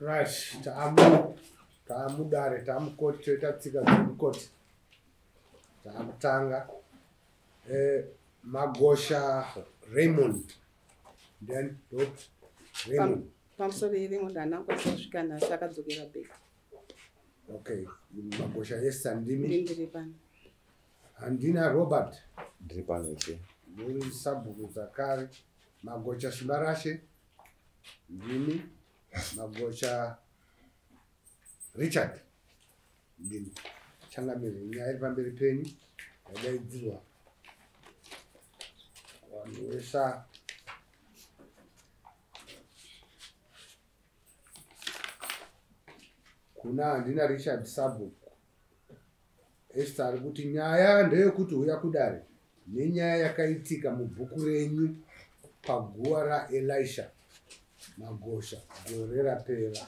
Right, taamudare, taamukoti, toita tsika dzemukoti. Taakutanga. Magosha Raymond. Then dot Raymond. Pamusoro Raymond haana kukwanisa kusvika nhasi, akadzokera back. Okay, Magosha Esther ndimi. Ndiri pano. Handina Robert. Ndiri pano ishe. Muri sabhuku dzakare. Magocha Simbarashe. Ndimi. Magocha Richard. Ndimi. Changamire, nyaya iri pamberi penyu yadaidzirwa vanhu vesa kuna Handina Richard sabhuku. Esther ari kuti nyaya ndeyekuti huya kudare nenyaya yakaitika mubhuku renyu paguva raElisha Magosha gore rapera.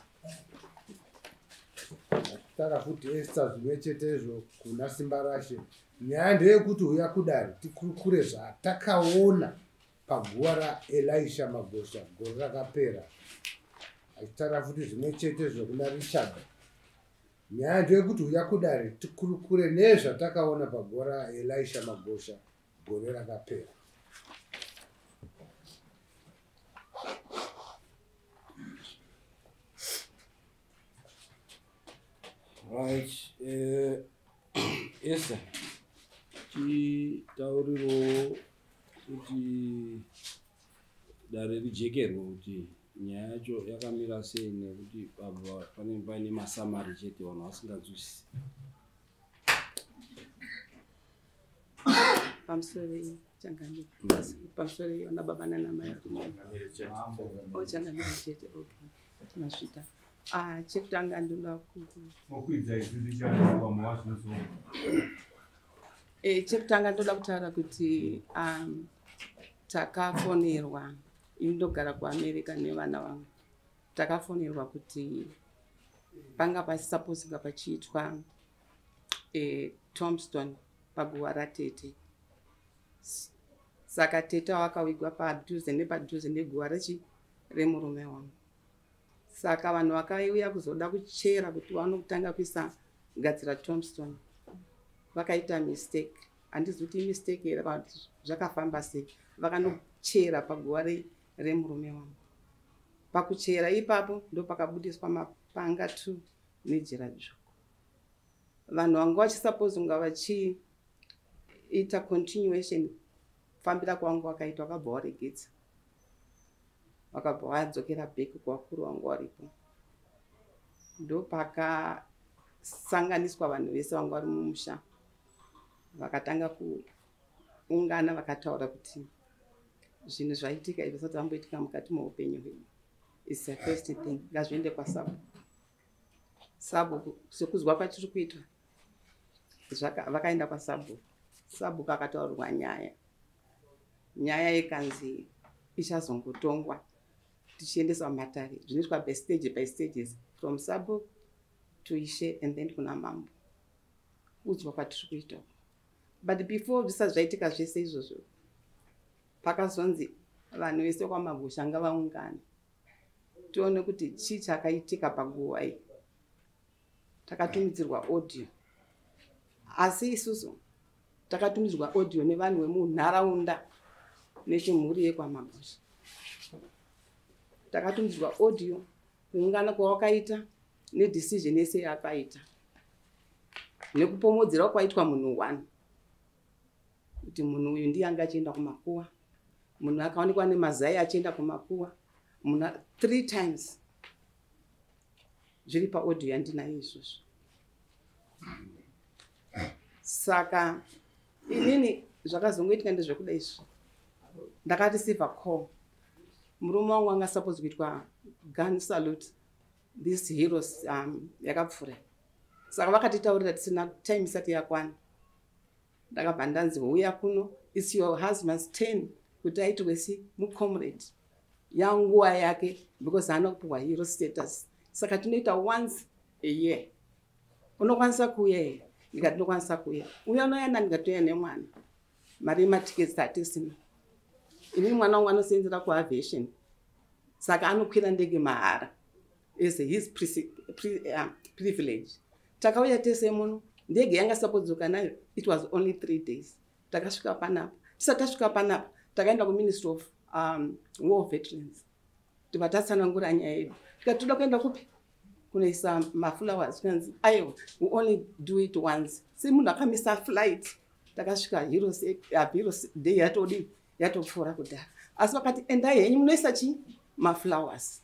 Achitaura futi Esther zvimwe chetezvo kuna Simbarashe. Nyaya ndeyekuti huya kudare tikurukure zvatakaona paguva raElisha Magosha gore rakapera. Achitaura futi zvimwe chetezvo kuna Richard. Nyaya ndeyekuti huya kudare tikurukure nezvatakaona paguva raElisha Magosha gore rakapera. Right, Esther, chitauriro kuti dare rijekerwe kuti nyaya yacho yakamira sei, nekuti baba panenge paine masamari chete vanhu vasinganzwisisi. Pamusoro changamire, pamusoro vana baba nanamai. Oh, changamire chete. Okay, masvita. Chekutanga ndinoda Mokwidza izvi zvichawa zvinozo. Chekutanga ndoda kutaura kuti takafonerwa, ini ndogara kuAmerica nevana vangu. Takafonerwa kuti panga pasisaposinga pachiitwa tombstone paguva ratete. Saka tete vakawigwa padhuze nepadhuze neguva rechi remurume wangu. Saka vanhu vakauya kuzoda kuchera kuti vanotanga kuisa gadzira tombstone vakaita mistake. Handizivi kuti imistake here kana kuti zvakafamba sei. Vakanochera paguva remurume wangu. Pakuchera ipapo ndo pakabudiswa mapanga 2 nejira dzvuku. Vanhu vanga vachisapose kunga vachiita continuation kufambira kwavangu vakaita, vakabva varegedza, vakabva vadzokera back kuvakuru vangu varipo. Ndopakasanganiswa vanhu vese vanga vari mumusha, vakatanga kuungana vakataura kuti zvinhu zvaitika izvi zvisati zvamboitika mukati meupenyu hwedu. It's the first thing, ngazviende kwasabhuku. Sabhuku sekuzwa kwatiri kuitwa, vakaenda kwasabhuku. Sabhuku akataurirwa nyaya, nyaya ikanzi ichazongotongwa tichiendeswa mumatare, zvinoitwa by stage by stages, from sabhuku to ishe and then kuna mambo. Kuudzwa kwatiri kuita. But before zvisati zvaitika zvese izvozvo, pakazonzi vanhu vese kwaMagosha ngavaungane tione kuti chii chakaitika paguva iyi. Takatumidzirwa audio, asi isusu takatumidzirwa audio nevanhu vemunharaunda nechimhuri yekwaMagosha. Takatumidzirwa audio kuungana kwawakaita nedecision yese yakaita nekupomodzera kwaitwa munhu one, kuti munhu uyu ndiye anga achienda kumakuwa, munhu akaonekwa nemazai achienda kumakuwa munhu 3 times. Zviri paaudio yandinayo izvozvo. Saka inini zvakazongoitika ndezvekuda izvi, ndakareceiva call. Murume wangu anga suppose kuitwa gun salute this heroes yakapfuura. Saka vakatitaurira tisina time isati yakwana. Ndakabva ndanzi huya kuno, it's your husband's turn kuti aitirwe si mucomrade, yanguva yake, because haana kupiwa hero status. Saka tinoita once a year. Unokwanisa kuuya here? Ndikati ndinokwanisa kuuya. Uya unoyana? Ndikati uya nemwana. Mari yematiketi hatisina. Inini mwana wangu anosenzera kuaviation, saka anokwira ndege mahara. As his privilege. Takauya tese muno. Ndege yanga sapodzoka nayo, it was only 3 days. Takasvika panapa. Tisati tasvika panapa, takaenda kuMinistry of War Veterans, tibva tatsanangura nyaya yedu. Tikati toda kuenda kupi kunoisa maflowers. Kanzi aiwa, we only do it once. Semunhu akamisa flight, takasvika Heroes Day yatodi yatopfuura kudhara, asi vakati endai henyu munoisa chii, maflowers,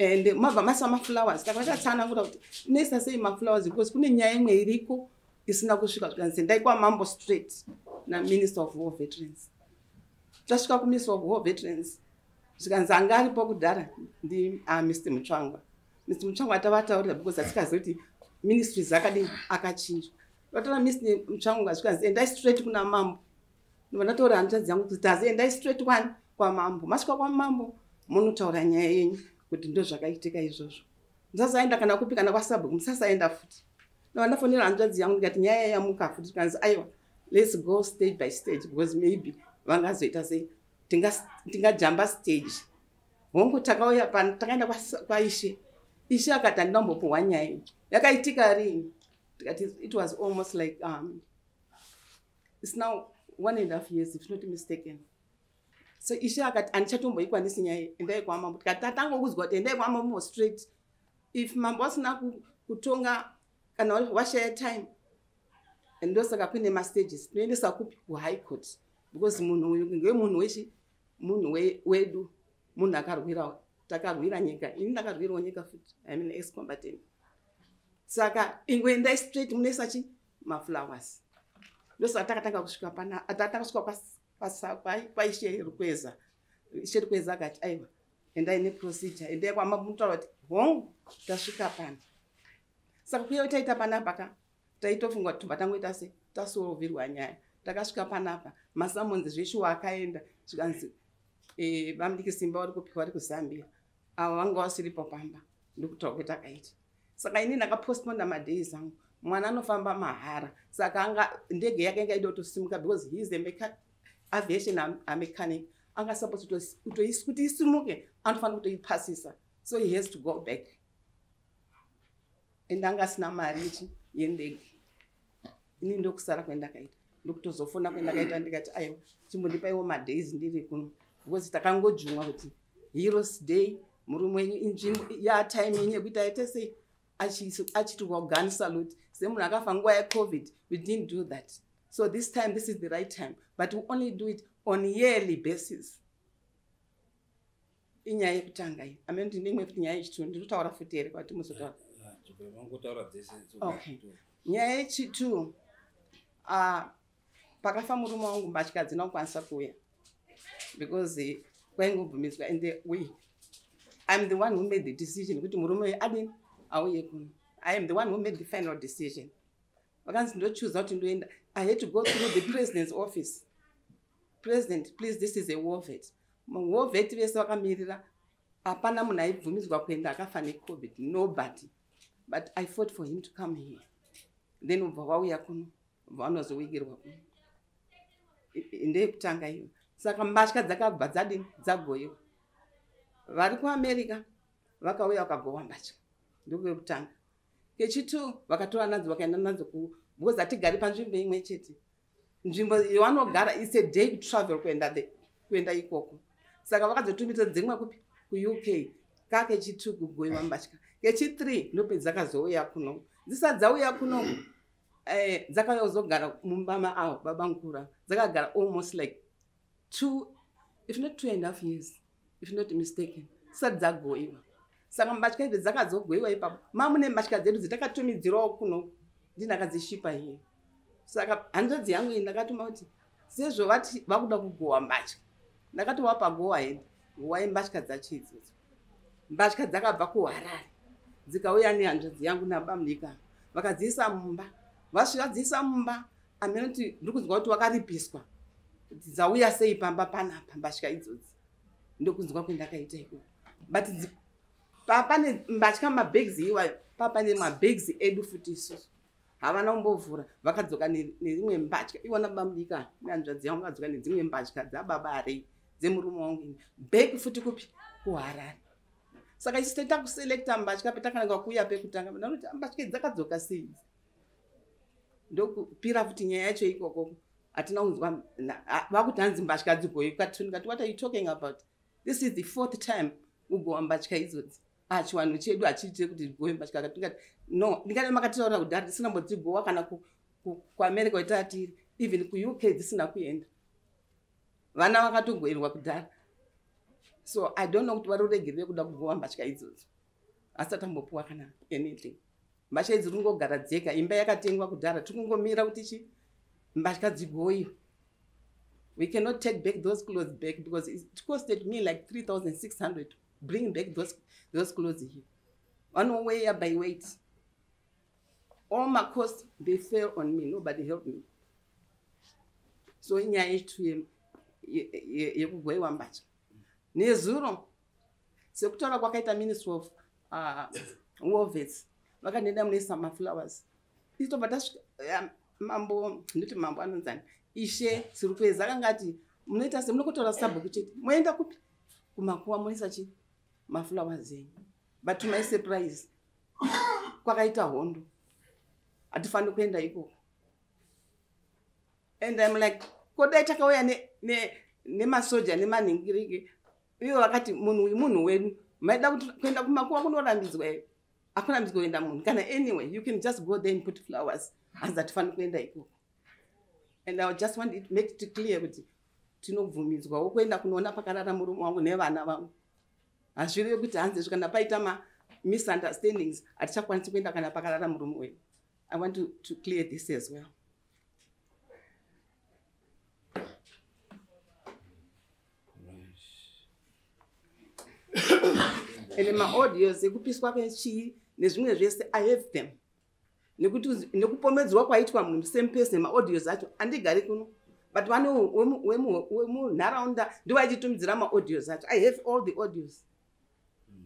and mabva maisa maflowers. Takava tatsanangura kuti inoisa sei maflowers because kune nyaya imwe iriko isina kusvika. Zvikanzi endai kwamambo straight naMinister of War Veterans. Tasvika kuMinister of War Veterans, zvikanzi anga aripo kudhara ndi Mr Mutsvangwa. Mr Mutsvangwa tavataurira because hatikazivi kuti ministries akadini, akachinjwa. Vataura Mr Mutsvangwa, zvikanzi endai straight kuna mambo. Ndobva ndataura hanzvadzi yangu kuti tazi endai straight kwani, kwamambo. Masvika kwamambo, munotaura nyaya yenyu kuti ndo zvakaitika izvozvo. Musasaenda kana kupi, kana kwasabhuku musasaenda futi. Ndobva ndafonera hanzvadzi yangu ndikati nyaya yamuka futi. Zvikanzi aiwa, let's go stage by stage because maybe vangazoita sei, tingajamba stage. Hongu, takauya pano, takaenda kwaishe. Ishe akati handina kumbopuhwa nyaya iyi. Yakaitika rini? Tikati it was almost like it's now 1.5 years, if not mistaken. So ishe akati handichatomboikwanisi nyaya iyi, endai kwamambo. Tikati tatangokuzwa kuti endai kwamambo straight. If mambo asina kutonga kana washaya time, ndosaka kune mastages. Tinoendesa kupi? Kuhigh court, because munhu uyu ngemunhu wechi munhu wedu, munhu akarwira, takarwira nyika. Ini ndakarwirawo nyika futi, I mean, ex combatant. Saka ingoendai straight munoisa chi maflowers. Ndosaka takatanga kusvika pana, takatanga kusvika kwaishe Rukweza. Ishe Rukweza akati aiwa, endai neprocedure, endai kwamamutaura kuti hongu, tasvika pano. Saka kuya taita panapa ka, taitofunga kuti tobva tangoita se tasovirwa nyaya. Takasvika panapa, masummons zveshuwa akaenda. Zvikanzi vamudiki Simba vari kupiwa, vari kuZambia, avo vanga vasiripo pamba. Ndokutaura kwetakaita. Saka ini ndakapostponda madays angu. Mwana anofamba mahara, saka anga ndege yake inga ida kutosimuka because he is a aviation mechanic. Anga supposed kuti isimuke, anofanira kutoipasisa, so he has to go back, and anga asina mari ichi yendege. Ini ndokusara kwendakaita, ndokutozofona kwendakaita, ndikati aiwa, chimbondipaiwo madays ndiri kuno because takangojumwa kuti Heroes Day, murume wenyu inzvimbo yatime yenyu yekuti aite sei, achitirwa gun salute semunhu akafa nguva yeCovid. We didn't do that, so this time, this is the right time, but we only do it on yearly basis. Inyaya yekutanga iyi. Amene kuti ndimwe futi nyaya yechitu ndinotaura futi here kwati muzotaura? Okay, nyaya yechitu, pakafa murume wangu, mbatya hadzina kukwanisa kuuya because kwaingobvumidzwa, and we I'm the one who made the decision kuti murume uyu adini, auye kuno. I am the one who made the final decision. Vakanzi ndochuza kuti ndoenda. I had to go through the president's office. "President, please, this is a war vet." War vet vese vakamirira, hapana munhu aibvumidzwa kuenda akafa neCovid, nobody, but I fought for him to come here. Then ubva wauya kuno, ubva vanozowigirwa kuno. Ndeyekutanga iyo. Saka mbatya dzakabva dzadini, dzagoyiwa. Vari kuAmerica vakauya vakagowa mbatya, ndokwekutanga. Kechitu, vakatora nadzo, vakaenda nadzo ku because hatigari panzvimbo imwe chete. Nzvimbo yavanogara is a day travel kuenda ikoko. Saka vakazotumidza dzimwe kupi, kuUK. Kakechitu kugoyiwa mbatya. Kechi3, ndopedzakazouya kuno. Dzisati dzauya kuno, dzakauya kuzogara mumba maavo baba mukuru. Dzakagara almost like 2, if not 2.5 years, if not mistaken, dzisati dzagoyiwa. Saka mbatya idzi dzakazogoyiwa ipapo, mamune mbatya dzedu dzitakatumidzirawo kuno, ndinakadzishipa here. Saka hanzvadzi yangu iyi ndakatuma kuti sezvo vati vakuda kugowa mbatya, ndakati wapa go ahead, gowai mbatya dzacho idzodzo. Mbatya dzakabva kuHarare, dzikauya nehanzvadzi yangu nabamudika, vakadziisa mumba. Vasvika dziisa mumba, amene kuti ndiri kunzwa kuti wakaripiswa kuti dzauya sei pamba panapa mbatya idzodzi. Ndokunzwa kwendakaita ikoko. But pane mbatya, mabags iwayo, papane mabags edu futi isusu. Havana kumbovhura. Vakadzoka nerimwe mbatya iwona. Bamudika nehanzvadzi yangu vakadzoka nedzimwe mbatya dzababa arei, dzemurume wangu ini, back futi kupi, kuHarare. Saka isu taita kuselekta mbatya petakananga kuuya pekutanga, ndakuti mbatya idzi dzakadzoka sei idzi? Ndokupira futi nyaya yacho ikoko. Hatina kunzwa vakuti hanzi mbatya dzigoyi katikati, what are you talking about? This is the fourth time kugowa mbatya idzodzi. Chiwanhu chedu hachiite kuti gowe mbatya. Tikati no, ndingade makatitaura kudhara tisina mbodzigowa kana kuAmerica kwatatiri, even kuUK dzisina kuenda. Vana vakatogoerwa kudhara. So I don't know kuti vari kuregerere kuda kugowa mbatya idzodzo. Asi tatambopuwa kana anything. Mbatya idzi ringogara dzega, imba yakatengwa kudhara, tiri kungomira kuti chi mbatya dzigoyiwe. We cannot take back those clothes back because it costed me like 3,600 to bring back those clothes here. Vanoweya by weight. All my costs, they fell on me. Nobody helped me. So inyaya yetu yekugoyiwa mbatya. Nezuro, sekutaura kwakaita Ministry of War Vets, vakandienda munoisa maflowers. Isu tobva tasvika, mambo, ndoti mambo anonzani, Ishe Sirukwezi akanga ati munoita se munokotora sabhuku chete, moenda kupi? Kumakuwa moisa chi maflowers enyu. But to my surprise, kwakaita hondo. Hatifaniri kuenda ikoko. And I'm like, kodai takauya nemasoja nemanhingiriki, ivo vakati munhu uyu munhu wedu, maida kuti kuenda kumakuwa kunorambidzwa here? Hakurambidzwa kuenda munhu kana anyway, you can just go there and put flowers. Hanzi hatifaniri kuenda ikoko. And I just want to make it clear kuti tinobvumidzwawo kuenda kunoona pakarara murume wangu nevana vangu. Hazvirevi kuti hanzi kana paita ma-misunderstandings hatichakwanisi kuenda kana pakarara murume wedu. I want to clear this as well. And maaudios ekupiswa kwechii nezvimwe zvese, I have them. Nekuti nekupomedzwa kwaitwa munhu same person, maaudios acho handigari kuno, but vane wemunharaunda ndivo vachitumidzira maaudios acho. I have all the audios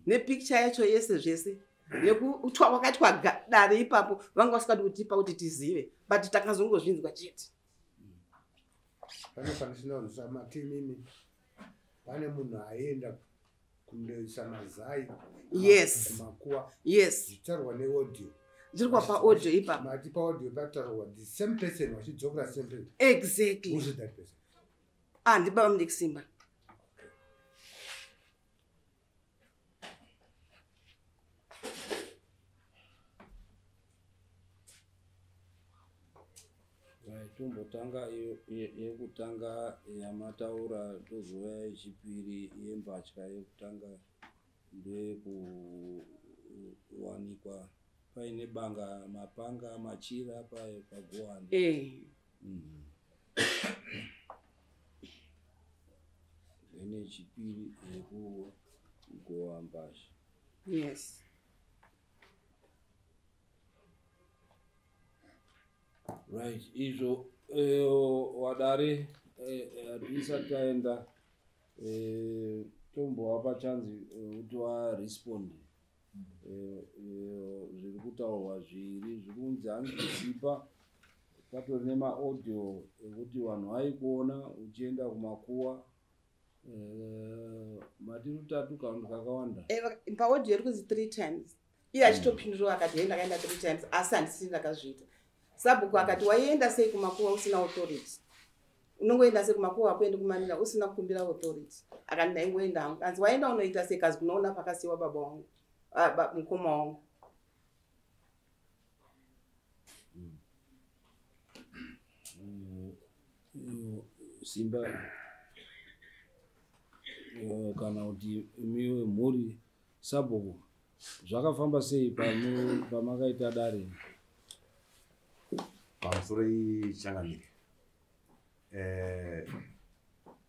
nepicture yacho yese zvese nekutwa kwakaitwa dare ipapo. Vanga vasingadi kutipa kuti tizive, but takazongozvinzwa chete. Pane pandisina kunzwa matimimi, pane munhu aenda kundoisa mazai Yes. kumakuwa. Yes. Zvichitaurwa neaudio. Zviri kwa paaudio ipapo. Mati paaudio pataurwa the same person vachidzokera same person. Exactly. Who is that person? Ah, ndibaba Mudiki. Right, tombotanga yekutanga yamataura, tozouya yechipiri yembatya. Yekutanga ndeyekuwanikwa paine banga, mapanga, machira paguwani. Eh. Then yechipiri yekugowa mbatya. Yes. Right, izvo wadare, hatisati taenda, tombovapa chance kuti varespond zviri kutaurwa zviri kunzi hanzi kusipa patori nemaaudio ekuti vanhu vaikuona uchienda kumakuwa, mati rutatu kana kuti kakawanda. Paaudio iri kunzi three times. Iye achitopindura akati hei, ndakaenda three times, asi handisini ndakazviita. Sabhuku akati waienda sei kumakuwa usina authority? Unongoenda sei kumakuwa akuendi kumanira usina kukumbira authority? Akati ndaingoenda hangu. Anzi waenda unoita sei? Kazi kunoona pakasiyiwa baba wangu, mukoma wangu. Simba, kana kuti miwe mhuri, sabhuku, zvakafamba sei pamakaita dare? Pamusoro ichangamire,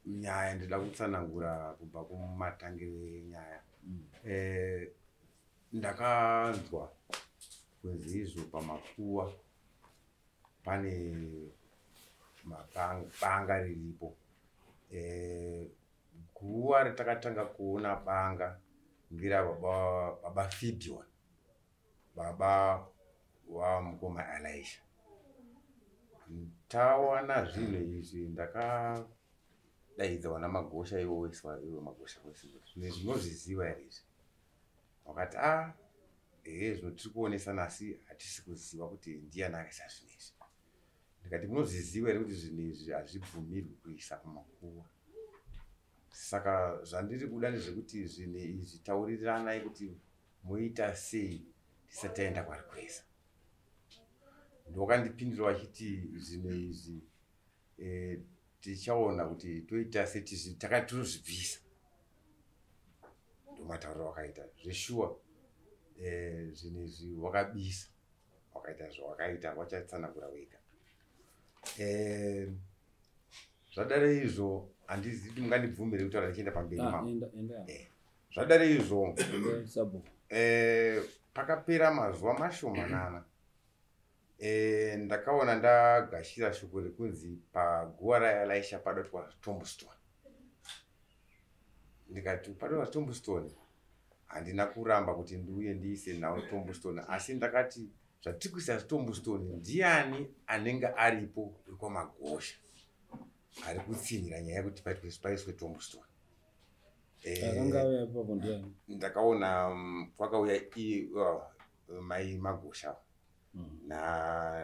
nyaya ndida kutsanangura kubva kumatangiro enyaya. Ndakanzwa kunzi izvo pamakuwa pane banga riripo. Guva ratakatanga kuona banga ndera baba Fidion, baba wamukoma Elisha. Tawana zvinhu izvi, ndakadaidza vana magosha iwo wese, iwo magosha wese, zvinhu zvinozviziva here izvi? Wakati a ah, ehe zvino tiri kuonesana asi hatisi kuziva kuti ndiyani akaisa zvinhu izvi. Ndikati munozviziva here kuti zvinhu izvi hazvibvumirwi kuisa kumakuva? Saka zvandiri kuda ndezvekuti zvinhu izvi tauriranai kuti moita sei tisati taenda kwarikwesa. Ndokandipindura vachiti zvinhu izvi e, tichaona kuti toita sei tinozvibvisa. Ndomatauriro wakaita zveshuwa e, zvinhu izvi wakabisa wakaita zvawakaita wachatsanangura wega. E, zvadare izvo handizivi kuti mungandibvumire kutaura ndichienda pamberi ah, mao. Eh, zvadare izvo eh, pakapera mazuva mashomanana eh, ndakaona ndagashira shoko rekunzi paguva raElisha padatwa tombstone. Ndikati padatwa tombstone, handina kuramba kuti ndiuye ndiise nawo tombstone, asi ndakati zvatiri kuisa tombstone ndiani anenge aripo wekwaMagosha ari kutsinhira nyaya yekuti paiswe tombstone. Eh, ndakaona kwakauya mai Magosha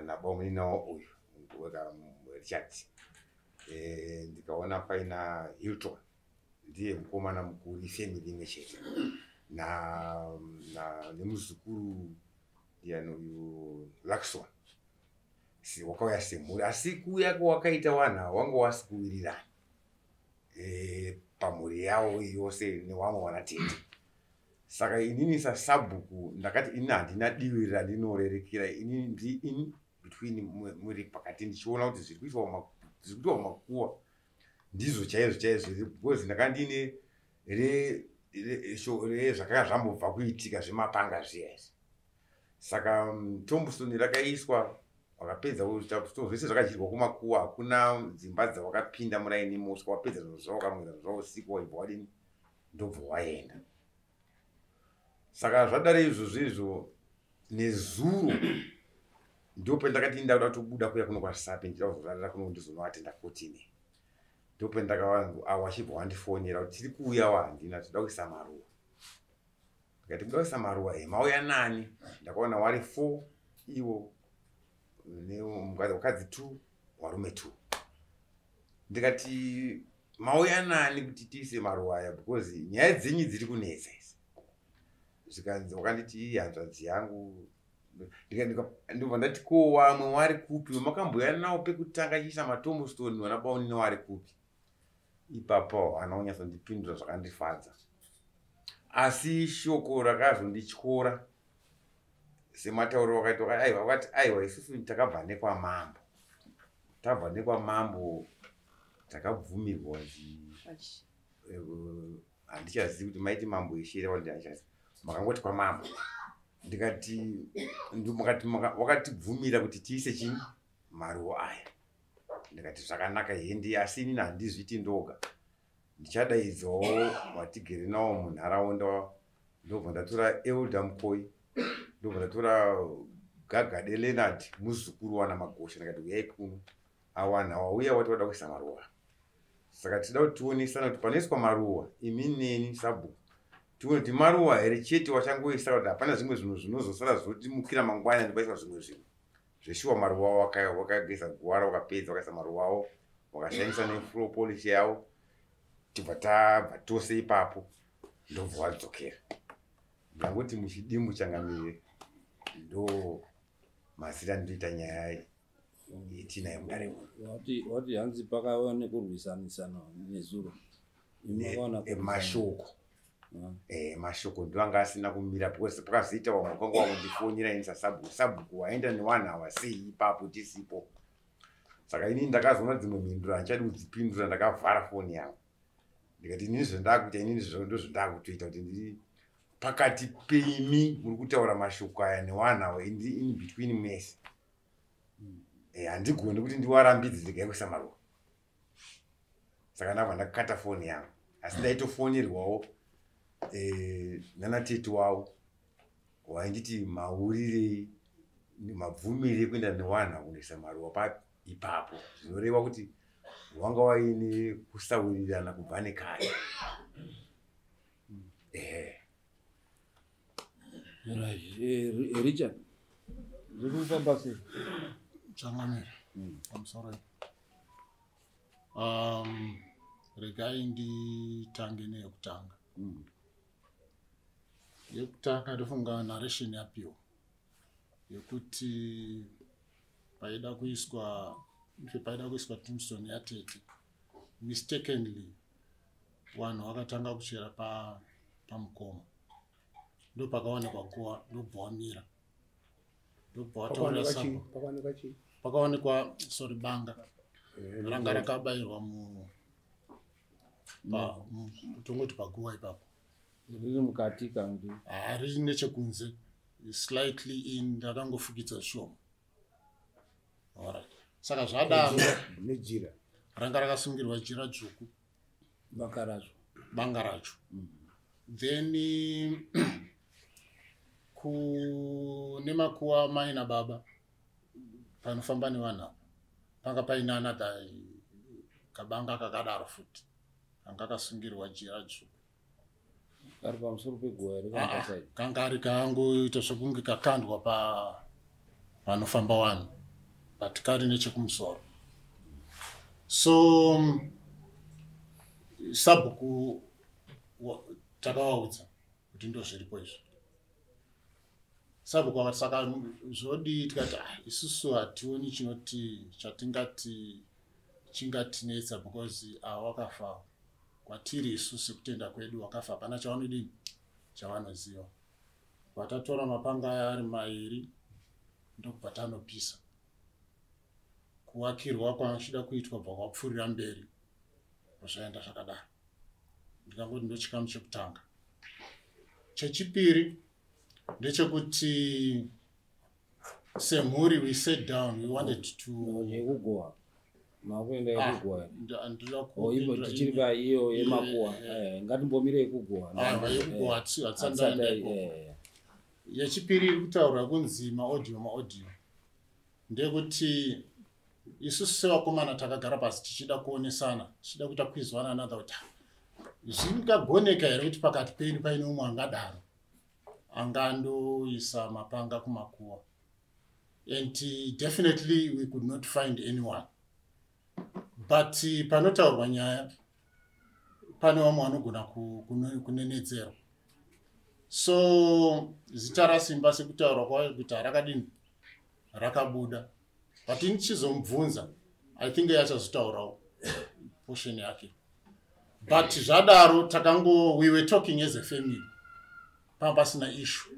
nabamuninawo uyu Richard, ndikaona paina Hilton, ndiye mukomana mukuru, ifamily imwe chete nemuzukuru ndiyani uyu Luckson. Wakauya semhuri, asi kuuya kwawakaita wanhu wanga wasi kuwirirana pamhuri yavo yose nevamwe vanatete. Saka inini sasabhuku ndakati ini handina divi randinorerekera, inini ndi in between, muri pakati, ndichiona kuti zviri kuitwa makuva ndizvo chaizvo chaizvo, because ndanga ndine zvakanga zvambobva kuitika zvemapanga zviya izvi. Saka tombstone rakaiswa, wakapedza zvese zvakadyirwa kumakuva, hakuna dzimba dzawakapinda muraini moswa, wapedza zvinhu zvavo, wakarongedza zvinhu zvavo usiku, waibva wadini, ndobva waenda. Saka zvadare izvozvo izvo nezuro ndopendakati ndakuda kutobuda kuya kuno kwaSape, ndichida kuzorarira kuno ndizonoatenda kotini. Ndopendakawa wachibva wandifonera kuti tiri kuuyawo, handina toda kuisa maruva. Ndikati kuda kuisa maruva e mauya nani? Ndakaona wari 4 iwo vakadzi 2 varume 2. Ndikati mauya nani kuti tiise maruva aya, because nyaya dzenyu dziri kunetsa idzi? Zvikanzi wakanditi iyi hanzvadzi yangu. Ndobva ndati ko wamwe wari kupi makamboya nawo pekutanga chiisa matombstone, vana baunini wari kupi? Ipapo haana kunyatsondipindura zvakandifadza, asi shoko rakazondityora sematauriro wakaita aiwa, wakati aiwa isusu takabva nekwamambo, tabva nekwamambo takabvumirwa. Handichazivi kuti maiti mambo ishere, handichazivi, makangoti kwamambo. Ndikati wakatibvumira kuti tiise chii maruva aya. Ndikati zvakanaka hendi, asi inini handizviti ndoga, ndichadaidzawo vatigere nawo munharaunda. Ndobva ndatora Elder Mukoi, ndobva ndatora Gagade Leonard, muzukuru wana Magosha. Ndikati uyai kuno, awana wauya wati wada kuisa maruva, saka tida kuti tionesana kuti panoiswa maruva imi neni sabhuku tione kuti maruva here chete wachangoisa, kuti hapana zvimwe zvinhu zvinozosara zvotimukira mangwana ndipaiswa zvimwe zvinhu. Zveshuwa maruva wakageza guwara, wakapedza wakaisa maruva avo, wakashandisa nefloor polish yavo, tibva tabva tose ipapo, ndobva wadzokera. Ndangoti muchidimbu changamire, ndo mazita ndinoita nyaya yetinayo mudare muno. Wati hanzi pakava nekurwisanisana nezuro. Mashoko mashoko ndo anga asina kumira, because pakazoita vamwe kwanga wakundifonera ini sasabhuku, sabhuku waenda newanhu awa sei ipapo tisipo? Saka inini ndakazoona dzimwe mhinduro handichadi kudzipindura, ndakavhara foni yangu. Ndikati inini zvendakuita inini ndo zvendakutoita kuti ndiri pakati peimi muri kutaura mashoko aya newanhu awa, in between mese. Handigoni kuti ndiwarambidze ndigai kuisa maruva. Saka ndabva ndakata foni yangu, asi ndaitofonerwawo nanatete wavo wainditi maurirei, mabvumirei kuenda newanhu kunoisa maruva ipapo? Zvinoreva kuti wanga waine kusawirirana kubva nekare, ehe. Right. Richard, zviri kufamba sei? Changamire, pamusoro. Regai nditange neyekutanga. Yekutanga ndofunga narration yapiwa yekuti paida kuiswa tombstone yatete. Mistakenly vanhu vakatanga kuchera pamukoma, ndo pakaonekwa guva, ndobva wamira, ndobva wataurira Pakaonekwa chii? sabhuku. Pakaonekwa chii? Pakaonekwa, sorry, banga ranga rakabayirwa tongoti paguva ipapo. Riri mukati kana kuti? Riri nechekunze, slightly in, rakangofukidza zvishoma. Alright, saka zvadaro Nejira. Ranga rakasungirwa jira dzvuku. Banga racho. Banga racho. Then kune makuva mai nababa, panofamba nevanhu apa, panga paine another kabanga kakadaro futi, kanga kasungirwa jira dzvuku. Kari pamusoro peguva here Ah, kana ah, paside? Kanga ari kangoita zvokunge kakandwa panofamba vanhu, but kari nechekumusoro. So sabhuku takavaudza kuti ndo zviripo izvi. Sabhuku vakati, "Saka zvodii?" Tikati, "Ah, isusu hationi chinoti chatingati chingatinetsa, because ava wakafa. Kwatiri isu sekutenda kwedu wakafa, hapana chavanodini, chavanoziva." Vatatora mapanga aya ari mairi, ndokubva tanopisa. Kuvakirwa kwachida kuitwa bva kwapfuurira mberi, zvaenda zvakadaro. Ndikangoti ndo chikamu chekutanga. Chechipiri ndechekuti semhuri we sat down, we wanted to Yekugowa, makuenda Ah, yekugowa here? Ndinoda Oh, ipo kupindura tichiri paiyo yemakuwa. Ngatimbomire yekugowa. Aiwa, yekugowa hatisati ndaenda ikoko. Yechipiri iri kutaurwa kunzi maaudio ndeyekuti isusu sevakomana takagara pasi tichida kuonesana, tichida kuita quiz one another kuti, "Ah, zvingagoneka here kuti pakati pedu paine umwe angadaro angandoisa mapanga kumakuva?" And definitely we could not find anyone. But panotaurwa nyaya pane vamwe vanogona kunenedzerwa. So zita raSimba, sekutaurwa kwayo kuti harakadini, rakabuda, but ndichizomubvunza, I think achazotaurawo portion yake. But zvadaro takango, we were talking as a family, panga pasina issue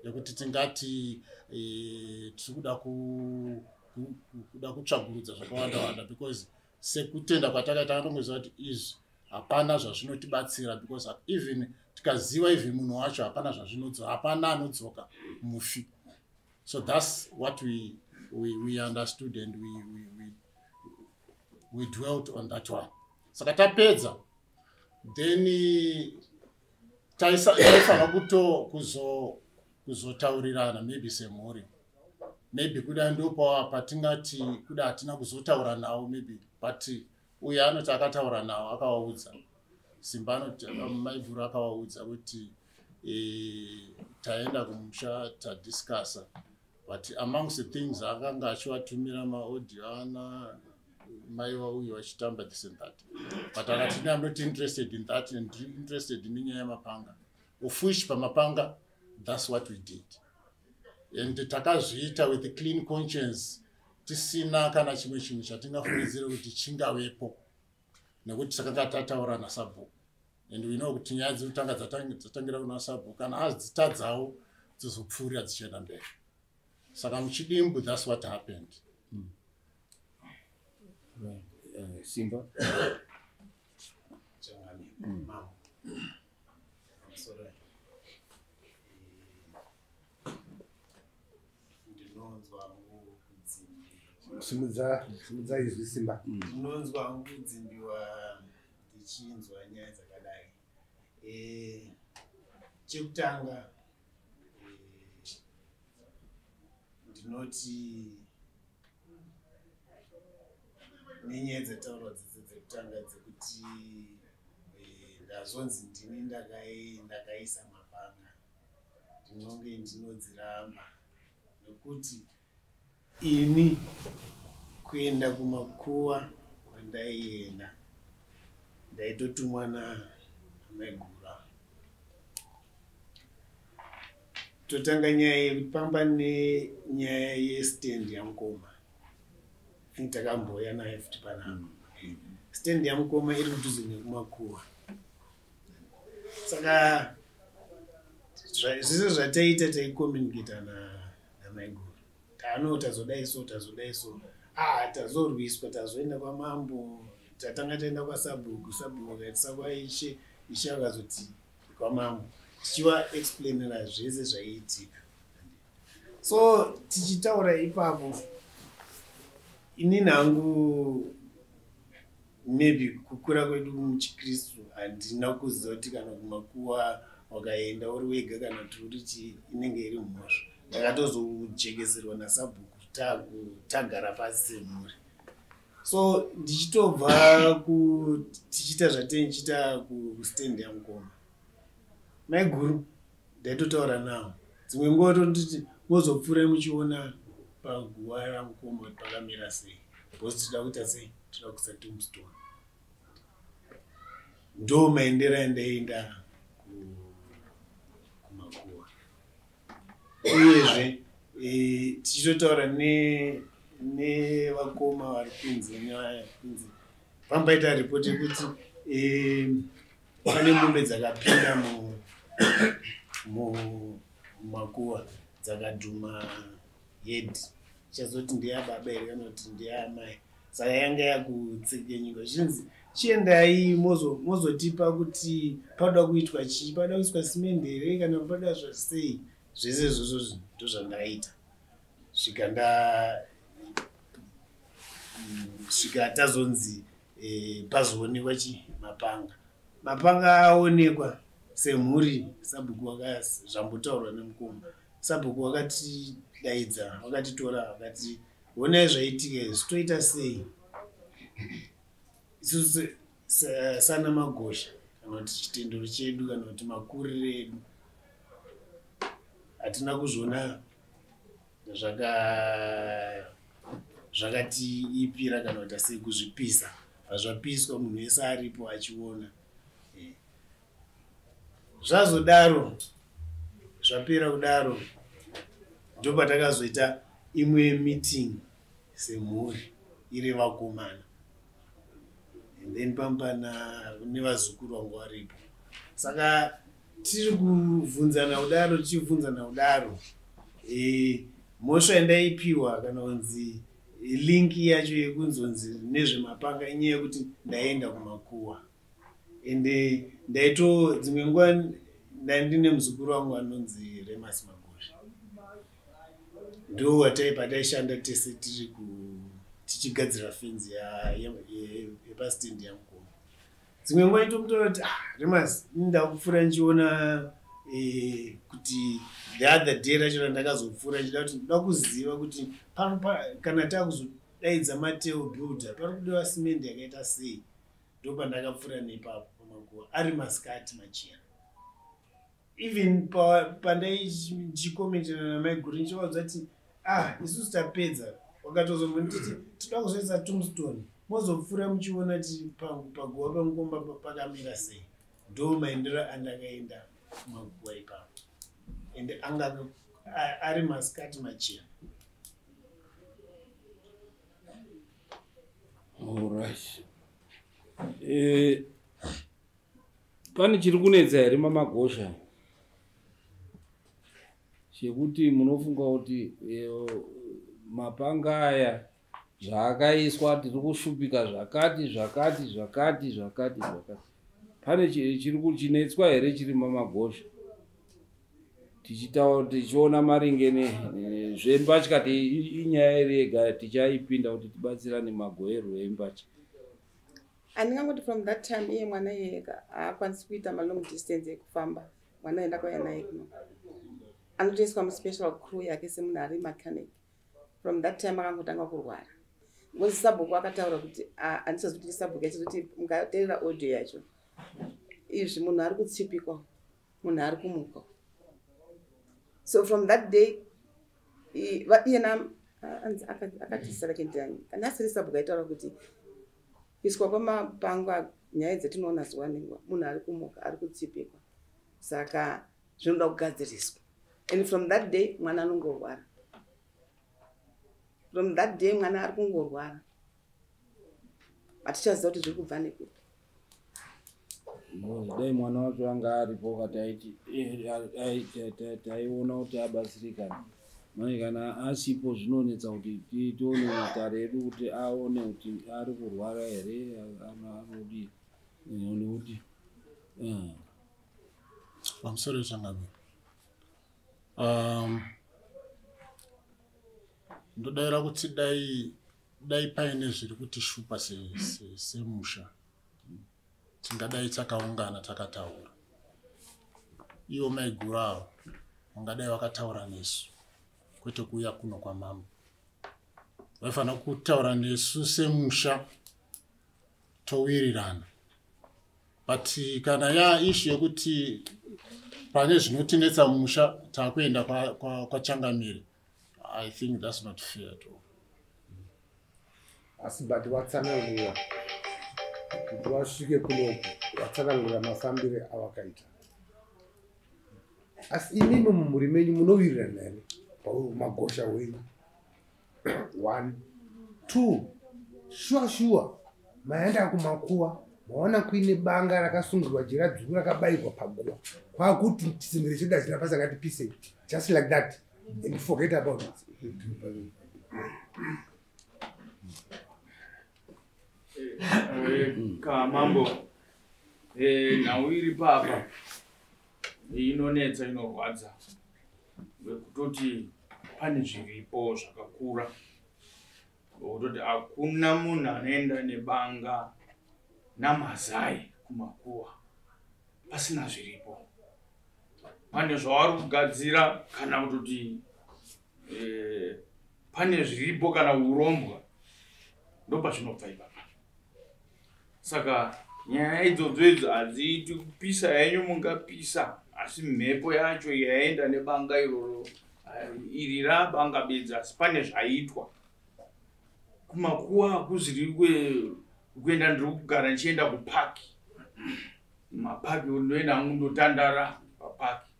yekuti tingati tiri kuda kuda kutsvagurudza zvakawanda wanda, because sekutenda kwatakaita takandongoziva kuti izvi hapana zvazvinotibatsira, because even tikaziva even munhu wacho, hapana zvazvinodzoka, hapana anodzoka mufi. So that's what we understood and we dwelt on that one. Saka tapedza, then taifanira kuzotaurirana maybe semhuri, maybe kuda ndopa patingati kuda hatina kuzotaura navo maybe, but uyo anoti akataura navo, akavaudza. Simba anoti maiguru akavaudza kuti taenda kumusha, tadiscussa. But amongst the things akanga achivatumira maaudio ana mai vauyu vachitamba, this and that. But akati, "I'm not interested in that and interested nenyaya yemapanga," of which pamapanga, that's what we did, and takazviita with a clean conscience, tisina kana chimwe chinhu chatingafungidzire kuti chingavepo, nekuti takanga tataura nasabhuku, and we know kuti nyaya dzekutanga dzatangira kuna sabhuku, kana adzitadzawo dzizopfuurira dzichienda mberi. Saka muchidimbu, that's what happened. Right. Simba. Changamire, mambo, pamusoro. Ndinonzwa hangu kudzimbiwa. Simudza, simudza izwi, Simba. Ndinonzwa hangu kudzimbiwa ndichinzwa nyaya dzakadai. Chekutanga ndinoti nenyaya dzataurwa dzidzi dzekutanga dzekuti ndazonzi ndini ndakaisa mapanga. Ndinonge ndinodziramba nekuti ini kuenda kumakuva kwandaienda ndaitotumwa namaiguru. Totanga nyaya yekuti pamba nenyaya yestand yamukoma. I think takambouya nayo futi panapa. Stand yamukoma iri kudhuze nekumakuva, saka zvese zvataita taicommunicata namaiguru. Tano tazodai so, tazodai so, ah, tazorwiswa, tazoenda kwamambo, tatanga taenda kwasabhuku, sabhuku akaitisa kwaishe, ishe akazoti kwamambo, tichivaexplainera zvese zvaiitika. So tichitaura ipapo, inini hangu maybe kukura kwedu muchiKristu handina kuziva kuti kana kumakuva wakaenda uri wega kana kuti uri chii inenge iri mhosva. Ndakatozojekeserwa nasabhuku tagara pasi semhuri. So ndichitobva tichiita zvatenichiita kustand yamukoma, maiguru ndaitotaura navo dzimwe nguva, tonditi mozopfuura muchiona paguva ramukoma kuti pakamira sei, because tinoda kuita sei, toda kuisa tombstone. Ndo maendero andaenda kumakuva. Uyezve tichitotaura nevakoma vari kunze, kunze pambaita ripoti yekuti pane mombe dzakapinda mumakuva dzakadhuma head, chazoti ndeyababa here kana kuti ndeyamai. Saka yanga yakutsekenyika, zvichinzi chiendai mozotipa kuti panoda kuitwa chii, panoda kuiswa simende here kana panoda zvasei. Zvese izvozvo ndozvandaita svika nda svika tazonzi pazoonekwa chi mapanga. Mapanga aonekwa semhuri, sabhuku, zvambotaurwa nemukoma, sabhuku wakatidaidza, wakatitora, vakati honai zvaitika izvi, toita sei isusu sana Magosha kana kuti chitendero chedu kana kuti makuriro edu? Hatina kuzviona zvakatiipira kana kuti sei kuzvipisa. Zvapiswa munhu wese aripo achiona. Zvazodaro, zvapera kudaro, ndopatakazoita imwe meeting semhuri iri vakomana and then pambana nevazukuru vangu varipo. Saka tiri kubvunzana kudaro, tichibvunzana kudaro, mhosva yandaipiwa kana kunzi link yacho yekunzonzi nezvemapanga inyaya yekuti ndaenda kumakuva. Ende ndaito dzimwe nguva ndandine muzukuru wangu anonzi Remas Magosha, ndo watai pataishanda tese tiri tichigadzira fenzi yepastendi yamukoma. Dzimwe nguva itomutora kuti, "Ah, Remas, ndakupfuura ndichiona kuti the other day racho randakazopfuura ndichida kuti ndoda kuziva kuti kana takuzodaidza Mateo builder pari kudiwa simende yakaita sei." Ndopandakapfuura nepapo pamakuva ari masikati machena. Even pandaichikomentana namaiguru ndichivaudza kuti, "Ah, isusu tapedza," wakatozombonditi toda kuzoisa tombstone, mozopfuura muchiona ti paguva pamukomba pakamira sei. Ndo maendero andakaenda kumaguva ipapo, ende anga ari masikati machena. Alright. Pane chiri kunetsa here maMagosha chekuti munofunga kuti mapanga aya zvaakaiswa tiri kushupika zvakati zvakati zvakati zvakati zvakati? Pane chiri kuchinetswa here chiri maMagosha tichitaura tichiona maringe nezvembatya? Inyaya iri yega tichaipinda kuti tibatsirane magoerwo embatya. Handingangoti from that time iye mwana iyeka haakwanisi kuita malong distance ekufamba. Mwana endakauya naye kuno anotoiswa muspecial crew yake semunhu ari mechanic. From that time akangotanga kurwara because sabhuku akataura kuti, ah, handichazi kuti sabhuku yachizoti mukateerera audio yacho izvi, munhu ari kutsipikwa, munhu ari kumuka. So from that day, iyena akati sakendani kana asiri sabhuku aitaura kuti kuiswa kwemapango, nyaya dzetinoona zuva nenguva, munhu ari kumuka ari kutsipikwa, saka zvinoda kugadziriswa. And from that day mwana anongorwara. From that day mwana ari kungorwara, hatichaziva kuti zviri kubva nekupi. Dai mwana wacho anga aripo kataiti taiona kuti abatsirikana. Manje kana asipo zvinonetsa kuti tione matare edu kuti aone kuti ari kurwara here, anodii, nekuti Pamusoro yechangamiro, ndodayira kuti dai paine zviri kutishupa semusha, tingadai takaungana takataura. Ivo maiguru avo vangadai vakataura nesu, kwete kuuya kuno kwamambo. Vaifanira kutaura nesu semusha towirirana. But kana yaissue yekuti pane zvinotinetsa mumusha taakuenda kwachangamire, I think that's not fair at all. Asi but watsanangura kuti wasvike kunoku, watsanangura mafambire awakaita. Asi imimi mumhuri menyu munowirirana here pamagosha wenyu? One, two, sure sure maenda kumakuva, maona kuine banga rakasungirwa jira dzvuku rakabayirwa paguva, kwakuti chitsembere chedu hachina basa, ngatipisei, just like that, and forget about it? Kamambo, nhau iri papa inonetsa, inorwadza, wekutoti pane zviripo zvakakura, wekutoti hakuna munhu anoenda nebanga namazai kumakuva pasina zviripo. Pane zvavari kugadzira, kana kutoti pane zviripo, kana urombwa, ndopazvinobva ipapa. Saka nyaya idzodzo idzo hadziiti kupisa henyu, mungapisa, asi mhepo yacho yaenda nebanga iroro, iri rabanga bedzi, asi pane zvaitwa kumakuva. Hakuziri kuenda, ndiri kugara ndichienda kupaki, mapaki ndoenda hangu, ndotandara papaki,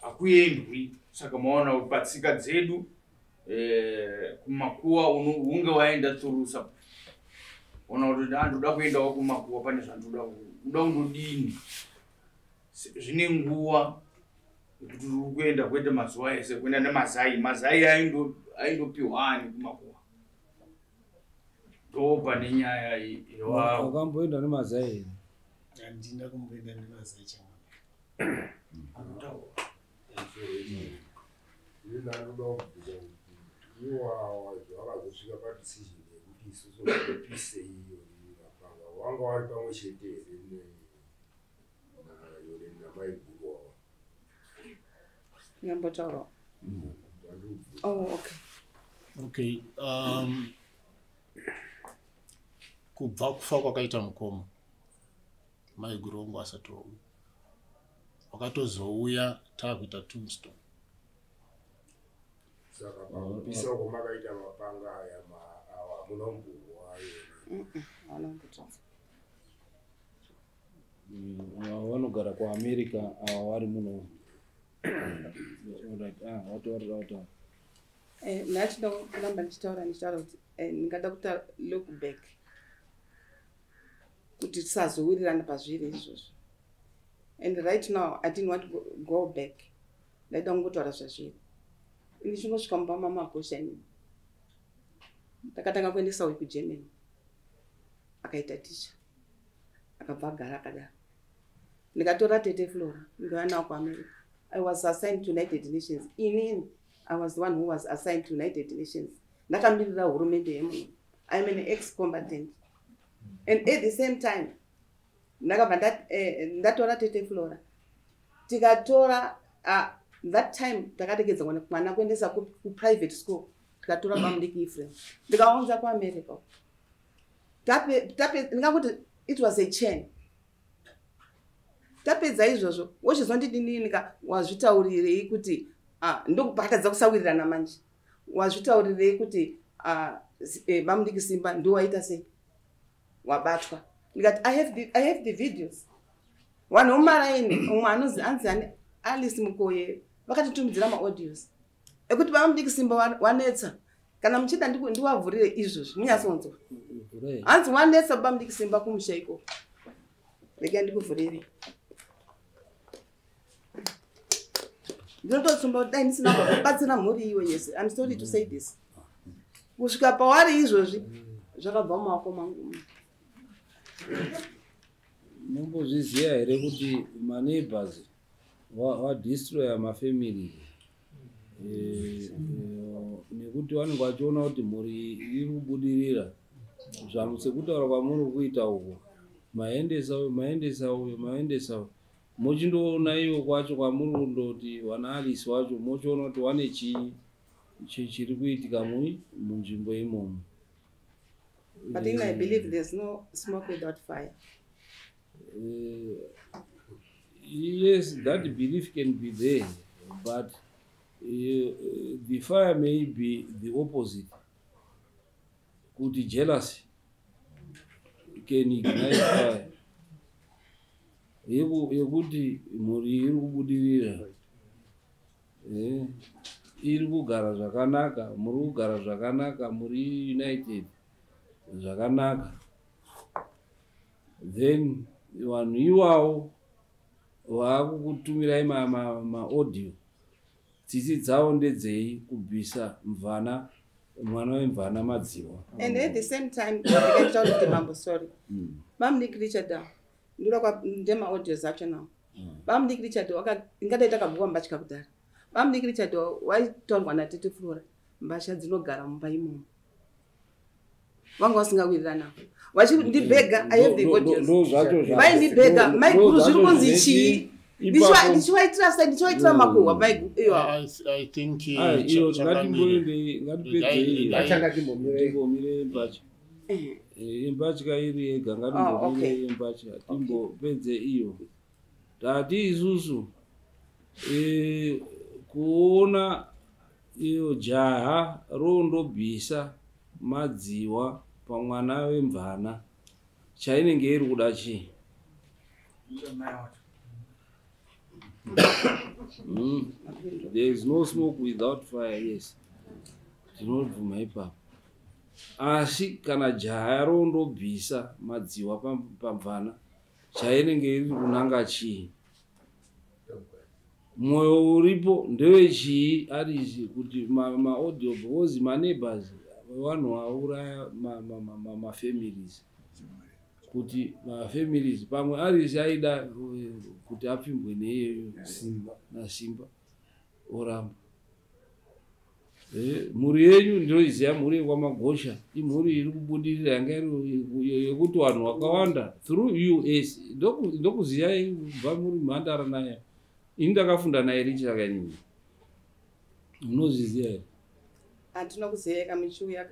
hakuendwi. Saka maona kuti patsika dzedu kumakuva unge waenda tsurusa, ona kuti ndoda kuendawo kumakuva, pane zvandoda uda kundodini. Zvine nguva yekuti uri kuenda, kwete mazuva ese kuenda nemazai. Mazai aindopiwa ani kumakuva? Ndo pane nyaya iwawo. Wakamboenda nemazai here? Handina kumboenda nemazai, changamire. Ini ndanoda kubvunza kuti iwawa zvavakazosvika padecision yekuti isusu ngatipise iyo mapanga, wanga wari pamwe chete here nayore namaiguru wava? Ngambotaurawo. Oh, okay. Okay, kubva kufa kwakaita mukoma, maiguru wangu asati wauya. Wakatozouya taakuita tombstone. Saka pakupisa kwamakaita mapanga aya awa, hamuna kumbohwa yona? Hauna kumbotadza. Ava vanogara kuAmerica, ava vari muno. Alright, ah, wataurira, wataura. Ndachida kuramba ndichitaura kuti ndingada kuta look back kuti tisazowirirana pazviri izvozvo. And right now I didn't want to go back. Ndaida kungotaura zvazviri. Ini chingosvika mumba mamagosha, inini ndakatanga kuendesa uyu kuGermany, akaita ticha, akabva agara akadaro. Ndikatora tete Flora, ndikauya nawo kuAmerica. I was assigned to United Nations. Inini I was the one who was assigned to United Nations, ndakamirira hurumende yemuno. I'm an ex combatant. And at the same time ndakabva ndatora tete Flora, tikatora, that time takaregedza mwana kuendesa kuprivate school, tikatora bamudiki Efrem, ndikaunza kuAmerica. Ndingakuti it was a chain. Tapedza izvozvo, wochizondidininika, wazvitaurirei kuti Ndokupakatadza kusawirirana manje. Wazvitaurirei kuti bamudiki Simba ndiwaita sei wabatwa? Ndikati I have the videos. Vanhu vemumaraini, umwe anonzi anzi ani, Alice Mukoye, vakatitumidzira maaudios ekuti bamudiki Simba wanetsa. Kana muchida ndiwavhurire izvozvi munyatsonzwa. Hanzi wanetsa bamudiki Simba kumusha ikoko. Regai ndikuvhurire. Ndinototsumba kuti dai ndisina kubatsira mhuri iwe yese. I'm sorry to say this, kusvika pawari izvozvi zvakabva mumaoko mangu. Mumbozviziva here kuti maneighbors vadestroya mafamily, nekuti vanenge vachiona kuti mhuri iri kubudirira zvamu sekutaura kwamuri kuita uko, maendesa uyo, maendesa uyo, maendesa uyo, muchindoona iwo kwacho kwamuri kundoti vana Alice wacho, mochiona kuti wane chii chiri kuitika munzvimbo imomo. But in I believe there's no smoke without fire. Yes, that belief can be there, but the fire may be the opposite. Kuti jealousy can ignite fire. Yekuti mhuri iri kubudirira, iri kugara zvakanaka, muri kugara zvakanaka, muri united zvakanaka, then vanhu iwawo vaakukutumirai maaudio. Tsitsi dzavo ndedzei kubvisa mvana, mwana wemvana madziwa? And at the same time, ndikataura kuti mambo, sorry, bamudiki Richard, ndoda kwa ndemaaudios acho nawo. Bamudiki Richard ingadai takabhuka mbatya kudhara. Bamudiki Richard waitaurwa natete Flora, mbatya dzinogara mumba imomo, vanga vasingawirirana, vachindibhega. I have the audios. Ndo zvacho Vaindibhega, maiguru, zviri zvacho kunzi zvineti chii? ipapo. Ndichivaitira sei? Ndichivaitira makuhwa maiguru iwawo. I think Ah, iyo chakamire. ngatimboendei, ngatipedzei. Vachangatimbomire. Timbomire mbatya. Imbatya iri yega. Oh, Ngatimbomire okay. imbatya, timbopedze iyo. Tati isusu kuona iyo jaha rondobvisa madziwa pamwana wemvana, chainenge iri kuda chii? There is no smoke without fire, yes, tinobvuma ipapo. Asi kana jaha rondobvisa madziwa pamvana, chainenge iri kunanga chii? Mwoyo uripo ndewechii? Arisi kuti maaudio because maneighbors vanhu vauraya mafamilies, kuti mafamilies pamwe arisi aida kuti apfimbwe neiyeyo Simba. naSimba, oramba. Mhuri yenyu ndinoiziva, mhuri yekwaMagosha imhuri iri kubudirira, yanga iri yekuti vanhu vakawanda through us ndokuziyai kubva muri mhandara naye. Ini ndakafunda naye Richakainini, munozviziva here? Handina kuziva muchiuya.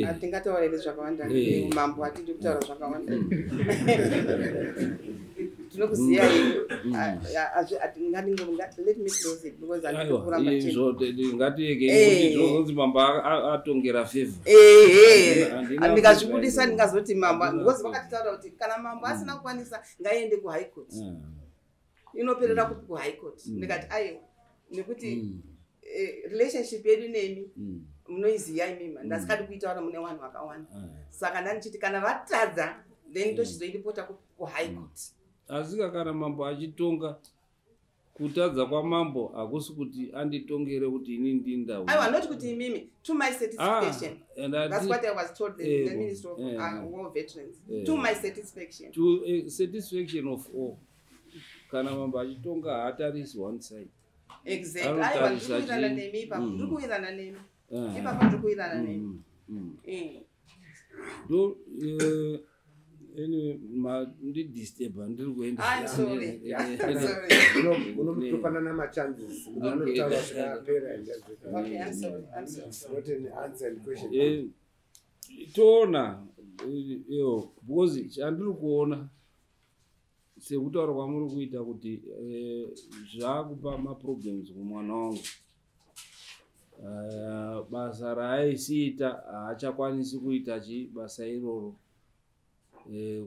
Hatingataura here zvakawanda? Mambo, hatidi kutaura zvakawanda. Tinokuziva. Let me close it because handidi Aiwa, kuramba. izvo ngatiregei kuti zvozonzi mambo atongera favor. Ehe. Handina Ndikazvibudisa favor. ndingazoti mambo Handina because favor. vakatitaura kuti kana mambo asina kukwanisa, ngaende kuHigh Court. Inoperera kupi kuHigh Court? Ndikati aiwa, nekuti relationship yedu nemi munoiziva imima, ndasikadi kuitaura mune vanhu vakawanda. Saka ndandichiti kana vatadza, then tochizoiripota kuHigh Court. Asi kana mambo achitonga, kutadza kwamambo hakusi kuti anditongere kuti ini ndinda. Aiwa, not kuti imimi, to my satisfaction. And I That's what I was told, the Minister of War Veterans. To my satisfaction. To satisfaction of all, kana mambo achitonga haatarisi one side. Exactly, aiwa, Anotarisa ndiri kuwirirana nemi ipapo. Ndiri kuwirirana nemi ipapo, ndiri kuwirirana nemi. Ndo anyway, mandidisturba, ndiri kuenda. I'm sorry. Sorry. Munotopanana machances, munotaura zvikapera and everything. Okay, I'm sorry. I'm sorry. It's not an answer and question. Toona iyo, because chandiri kuona sekutaura kwamuri kuita kuti zvaakupa maproblems kumwana wangu. Basa raaisiita haachakwanisi kuita chi basa iroro,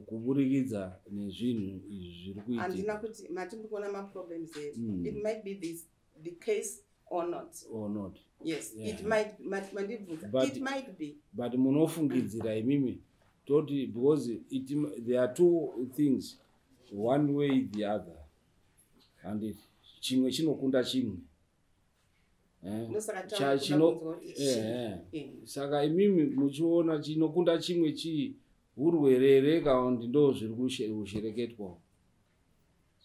kuburikidza nezvinhu izvi zviri kuitika. Handina kuti mati muri kuona maproblems here. It might be this the case or not. Or not. Yes. It might, mandibvunza. It might be. But munofungidzira imimi, toti because there are two things, one way the other, and chimwe chinokunda chimwe. Ndosaka takuda kunzwa kuti chii. Saka imimi muchiona chinokunda chimwe chii, urwere here kana kuti ndo zviri kushereketwa?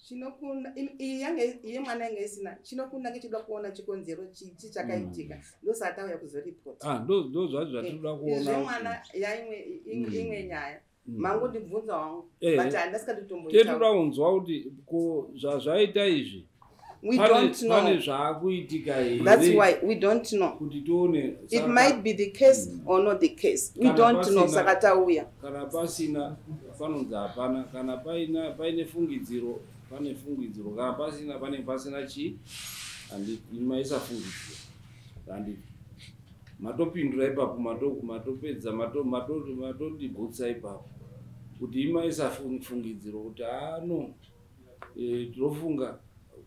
Chinokunda iyi yange iye mwana yange isina chinokunda, ngechida kuona chikonzero chichi chakaitika. Ndosaka tauya kuzoripota. Ah, ndo zvacho zvatinoda kuona. Zvemwana yaimwe imwe nyaya. Mangondibvunza wangu, but handasingati Tetoda kunzwa kuti ko zvazvaita izvi, We don't know. pane zvaakuitika here? That's why we don't know. Kuti tione. It Saka might be the case or not the case, we Kana don't know. Saka tauya. Kana pasina, panonzi hapana. Kana paine fungidziro, pane fungidziro. Kana pasina, pane pasina chii. Handiti maisa fungidziro, handiti matopindura ipapo, matopedza, matotigutsa ipapo kuti imaisa fungidziro kuti ano tinofunga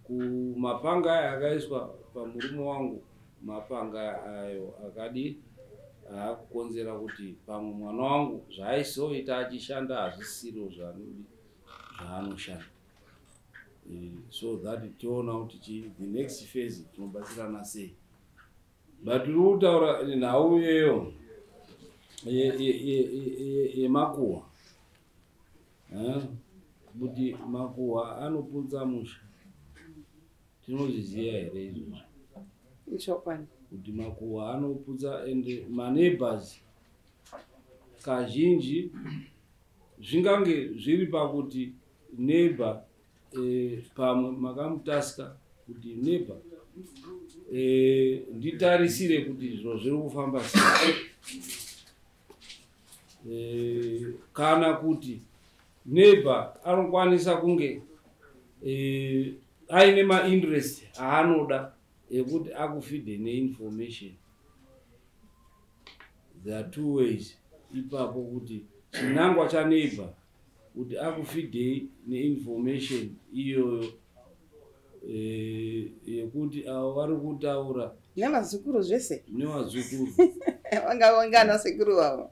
kumapanga aya akaiswa pamurume wangu, mapanga ayo akadi aakukonzera kuti pamwe mwana wangu zvaaisoita achishanda hazvisiro zvaanodi zvaanoshanda. So that toona kuti the next phase tinobatsirana sei. But tiri kutaura nhau iyoyo yemakuhwa, kuti makuhwa anoputsa musha, tinozviziva here izvozvo? Ichokwadi. Kuti makuhwa anoputsa, and maneighbors kazhinji zvingange zviri pakuti neighbor, pamwe makamutaska kuti neighbor, nditarisire kuti zviro zviri kufamba sei, kana kuti neighbor anokwanisa kunge aine mainterest aanoda ekuti akufeede neinformation. There are two ways ipapo, kuti chinangwa chaneighbor kuti akufeedei neinformation iyoyo, yekuti avo vari kutaura Nevazukuru zvese. Nevazukuru. Vanga ana sekuru vavo.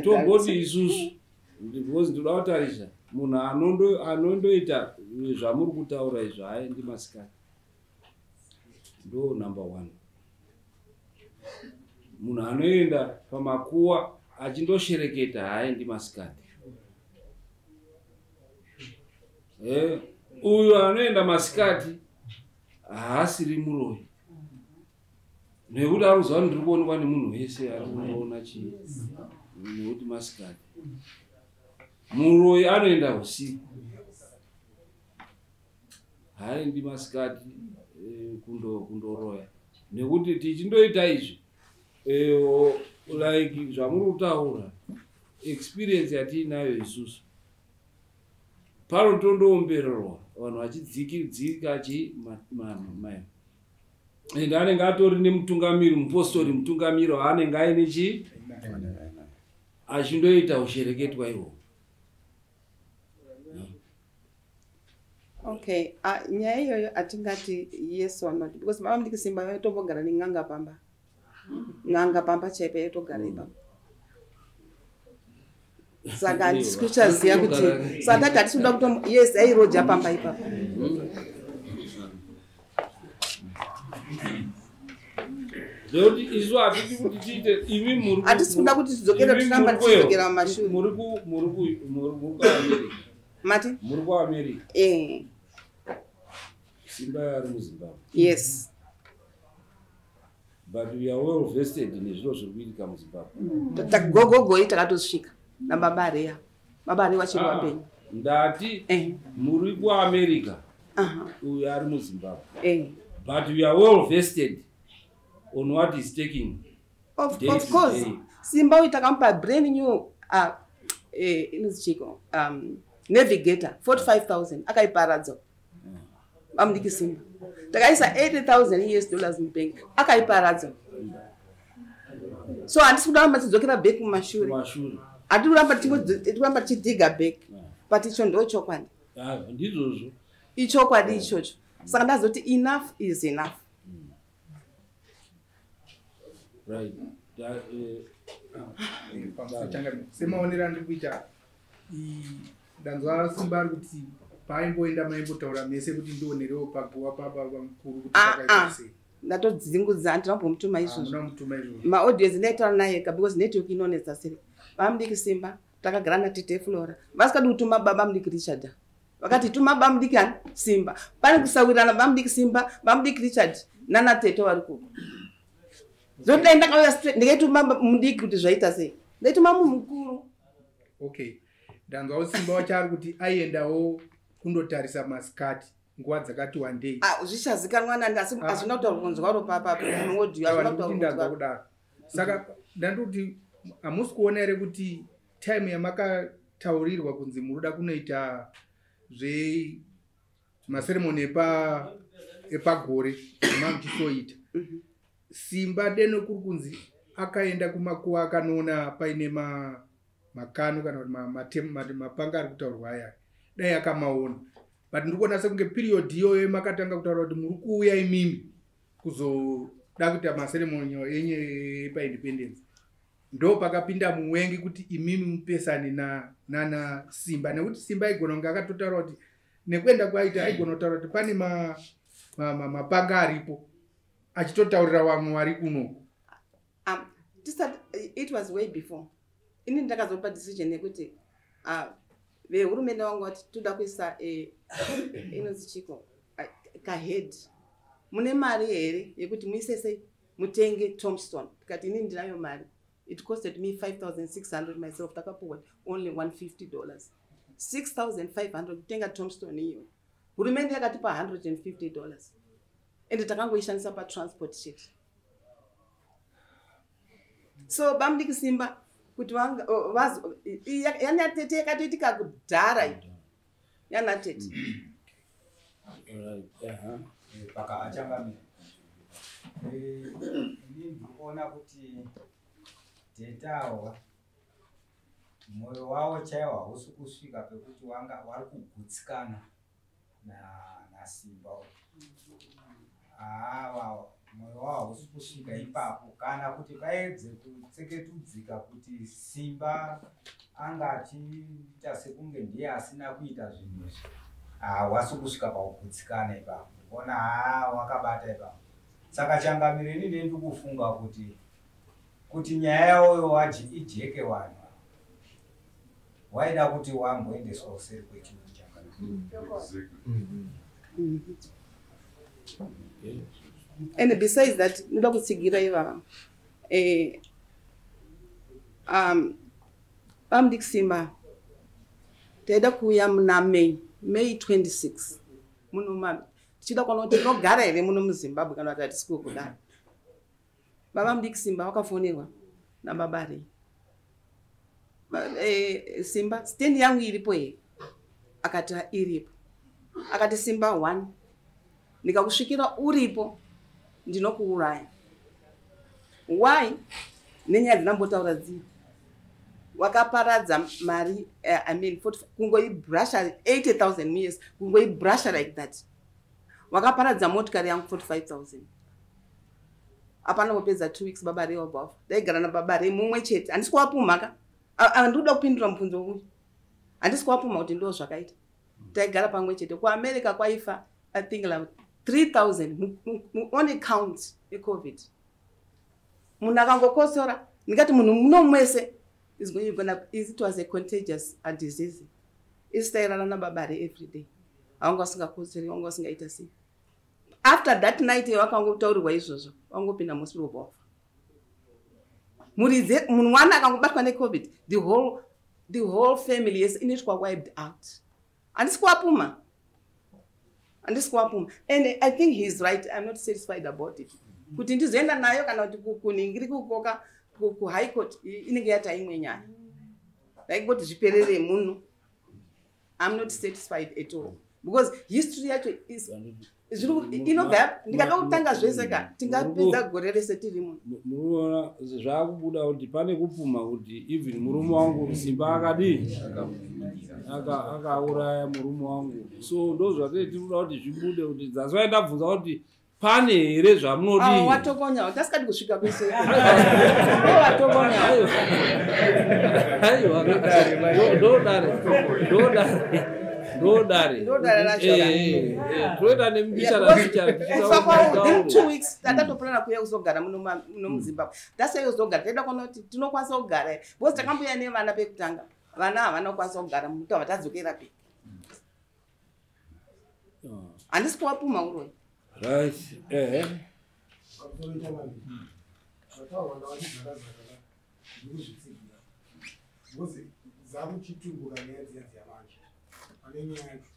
Tomboti isusu, because ndoda kutarisa munhu anondoita zvamuri kutaura izvo haaendi masikati, ndo number one. Munhu anoenda pamakuwa achindoshereketa haaendi masikati. Uyo anoenda masikati haasiri muroyi, nekuti ari kuziva kuti ndiri kuonekwa nemunhu wese ari kuona chii, nekuti masikati. Muroyi anoenda usiku, haaendi masikati kundoroya, nekuti tichindoita izvi, like zvamuri kutaura, experience yatiinayo isusu panotondoombererwa vanhu vachidzika chi ende anenge atori nemutungamiri, mupostori mutungamiri waanenge aine chi achindoita ushereketwa ihwohwo. Okay, nyaya iyoyo hatingati yes or not, because baba mudiki Simba vaitombogara nen'anga pamba, n'anga pamba chaipo yaitogara ipapo. Saka handisi kuchaziva kuti, saka tati hatisi kuda kuto, yes, airoja pamba ipapo. Zvekuti isu hatidi kuti tiite imi muri Hatisi kuda kuti tidzokere, imi tiramba muri kuyo. tichidzokera mumashure. Muri kuAmerica. Mati? Muri kuAmerica. Eh. Simba ari muZimbabwe. Yes. But we are well vested nezviro zviri kuitika muZimbabwe. Gogogoi takatosvika nababa Areya, baba Areya vachiri Ah, vapenyu. Ndati muri kuAmerica, uyu ari muZimbabwe, but we are well vested on what is taking day Of to course. day. Simba uyu takamupa brand new inonzi chiko, Navigator 45,000, akaiparadza. Bamudiki Simba takaisa 80,000 US dollars mubank, akaiparadza. So handisi kuda kuramba tichidzokera back mumashure, hatiri kuramba tichidhiga back, but icho ndo chokwadi. Ndizvozvo, ichokwadi ichocho. Saka ndazoti enough is enough. Right. Semaonero andiri kuita, ndanzwa Simba ari kuti paaimboenda maimbotaura mese kuti ndionerewo paguva pababa mukuru kuti pakaita sei. Ndatodzingudza, handina kumbomutuma izvozvo. Hamuna mutuma izvozvo. Maaudios ndaitaura naye ega because network inonetsa seri. Bamudiki Simba takagara natete Flora, vasikadi kutuma baba mudiki Richard, vakati tuma bamudiki ani Simba. Pane kusawirirana bamudiki Simba, bamudiki Richard nanatete vari kuko. Zoti dai ndakauya straight ndikaituma mudiki kuti zvaita sei, ndaituma munhu mukuru. Okay, ndanzwawo Simba wacho ari kuti aiendawo kundotarisa masikati nguva dzakati wandei. Ah, zvichazikanwa nani, asi hazvina kutaura kunzwaro paaudio. Aiwa, ndikuti ndanzwa kudaro. Saka ndandikuti hamusi kuona here kuti time yamakataurirwa kunzi munoda kunoita zvemaseremoni epagore mamuchisoita, Simba deno kuri kunzi akaenda kumakuva akanoona paine makano kana kuti mapanga ari kutaurwa aya, dai akamaona. But ndiri kuona sekunge period iyoyo makatanga kutaura kuti muri kuuya imimi kuzoda kuita maseremoni enyu epaindependence, ndo pakapinda muwengi kuti imimi mupesane nana Simba, nekuti Simba aigona kunge akatotaura kuti nekuenda kwaita aigona kutaura kuti pane mapanga aripo, achitotaurira vamwe vari kuno. It was way before ini ndakazopa decision yekuti vehurumende vangu vati toda kuisa inonzi chiko kahead, mune mari here yekuti muise sei mutenge tombstone? Tikati ini ndinayo mari. It costed me 5600 myself, takapuwa only $150, 6500 kutenga tombstone iyo. Hurumende yakatipa $150 ende takangoishandisa patransport chete. So bamudiki Simba kuti yanatete yakatoitika kudhara yanatete. Paka achangamira, ini ndikuona kuti tetawa mwoyo wavo chaiwo hausi kusvika pekuti wanga vari kugutsikana naSimba. Haa, mwoyo wavo hausi kusvika ipapo, kana kuti paedze kutseketudzika kuti Simba anga achiita sekunge ndiye asina kuita zvinhu izvi. Hawasi kusvika pakugutsikana ipapo, ona haa wakabata ipapo. Saka changamire, ini ndikufunga kuti nyaya yawoyo ijeke, vanhu waida kuti wamboendeswa kuseri kwechinhu changamire. And besides that, ndoda kutsigira ivava bamudiki Simba taida kuuya muna May 26 muno, tichida kuona kuti tinogara here muno muZimbabwe kana kuti hatisi kudaro. Baba mudiki Simba vakafonerwa nababa Rei, "Simba, stand yangu iripo here?" Akati iripo. Akati, "Simba, one, ndikakusvikira uripo ndinokuuraya." Why? Nenyaya dzinambotaura dzii, wakaparadza mari, I mean, kungoibrasha 80,000 years, kungoibrasha like that. Wakaparadza motikari yangu 45,000. Hapana kupedza 2 weeks baba Rei wabva wafa. Ndaigara nababa Rei mumwe chete. Handisi kuwapumha ka, handikuda kupindura mubvunzo uyu, handisi kuwapumha kuti ndo zvakaita. Taigara pamwe chete. KuAmerica kwaifa I think like 3000 on account yeCovid. Munhu akangokosora, ndingati munhu muno mwese is going gonna it was a contagious disease. Isi tairara nababa Rei every day, vanga vasingakosori, vanga vasingaita sei. After that night vakangotaurirwa izvozvo, vangopinda muhospital, vafa. Muridzi munhu mwana akangobatwa neCovid, the whole family yese inoitwa wiped out. Handisi kuwapuma, handisi kuwapuma, and I think he is right. I'm not satisfied about it kuti ndizoenda nayo kana kuti kunhingiri kukoka kuHigh Court, inenge yata imwe nyaya, ndaingoti zviperere muno. I'm not satisfied at all because history yacho is Inobva ndikada kutanga zvese ka tingapedza gore rese tiri muno. Munoona zvakubuda kuti pane kupfuma kuti even murume wangu Simba akadii akauraya murume wangu. So ndo zvatee tinoda kuti zvibude kuti dzaswai ndabvunza kuti pane here zvamunodii. Watokonya tasikadi kusvika kwese. Watokonya. Aiwa ndodare ndodare toita nembichana mbichana. 2 weeks tatatoplanna kuuya kuzogara muno muZimbabwe. Tasei kuzogara taida kuona kuti tinokwanisa kugara here because takambuya nevana pekutanga. Vana havana kukwanisa kugara muno tadzokera pe. Handisi kuwapuma uroyi. Right. Dzakuchitumbuka nyaya dziya dziya manje pane nyaya yacho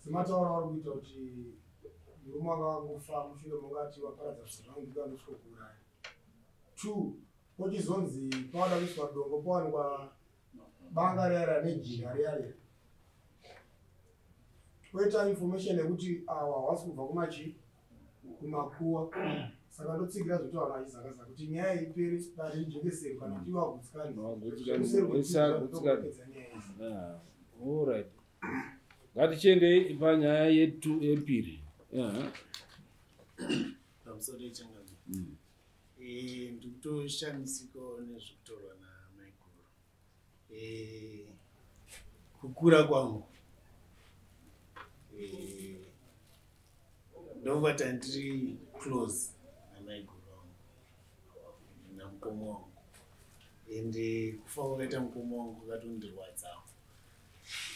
semataura vari kuita kuti murume wanga wangofa mushure mungati waparadza zvinhu zvangu ndikanosvika kuuraya. 2 pochizonzi pawada kuiswa dombo powanikwa banga riya riya nejira riya riya poita information yekuti awa hawasi kubva kumachi kumakuwa. Saka ndotsigira zvekuti vanhu vachizakazaka kuti nyaya ipere dare rijekesere kana kuti iwagutsikane. Alright. Ngatichiendei panyaya yetu yepiri. Pamusoro yechangamire. Ndikutoshamisikawo nezvekutorwa namaiguru. Kukura kwangu ndovata ndiri close namaiguru wangu namukoma wangu. Ende kufa kwakaita mukoma wangu kwakatondirwadzawo.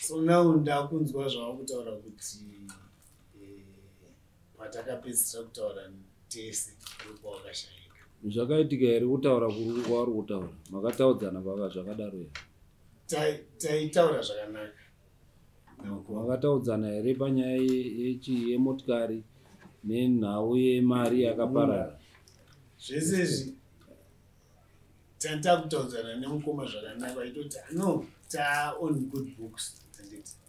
So now ndakunzwa zvava kutaura kuti patakapedzisira kutaura tese ndopawakashaika. Zvakaitika here kutaura kuri kwauri kutaura? Makataudzana zvakadaro here? Taitaura zvakanaka. Makataudzana here panyaya yemotikari nenhau yemari yakaparara? Zvese izvi takutaudzana nemukoma zvakanaka vaitoti no ta on good books.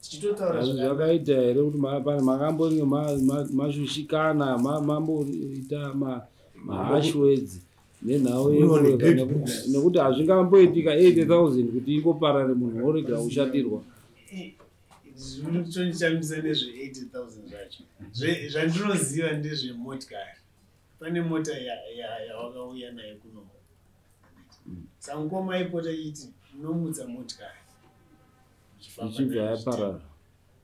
Tichitotaura zvakaita here kuti makambonge mashushikana mamboita maharsh words nenhau nekuti hazvingamboitika 80,000 kuti ingoparare munhu worega kushatirwa. Zvinotondishamisa nezve 80,000 zvacho. Zvandinoziva ndezvemotikari. Pane mota yawakauya nayo kuno. Saka mukoma aipota achiti unomutsa motikari. Ichibva yaparara.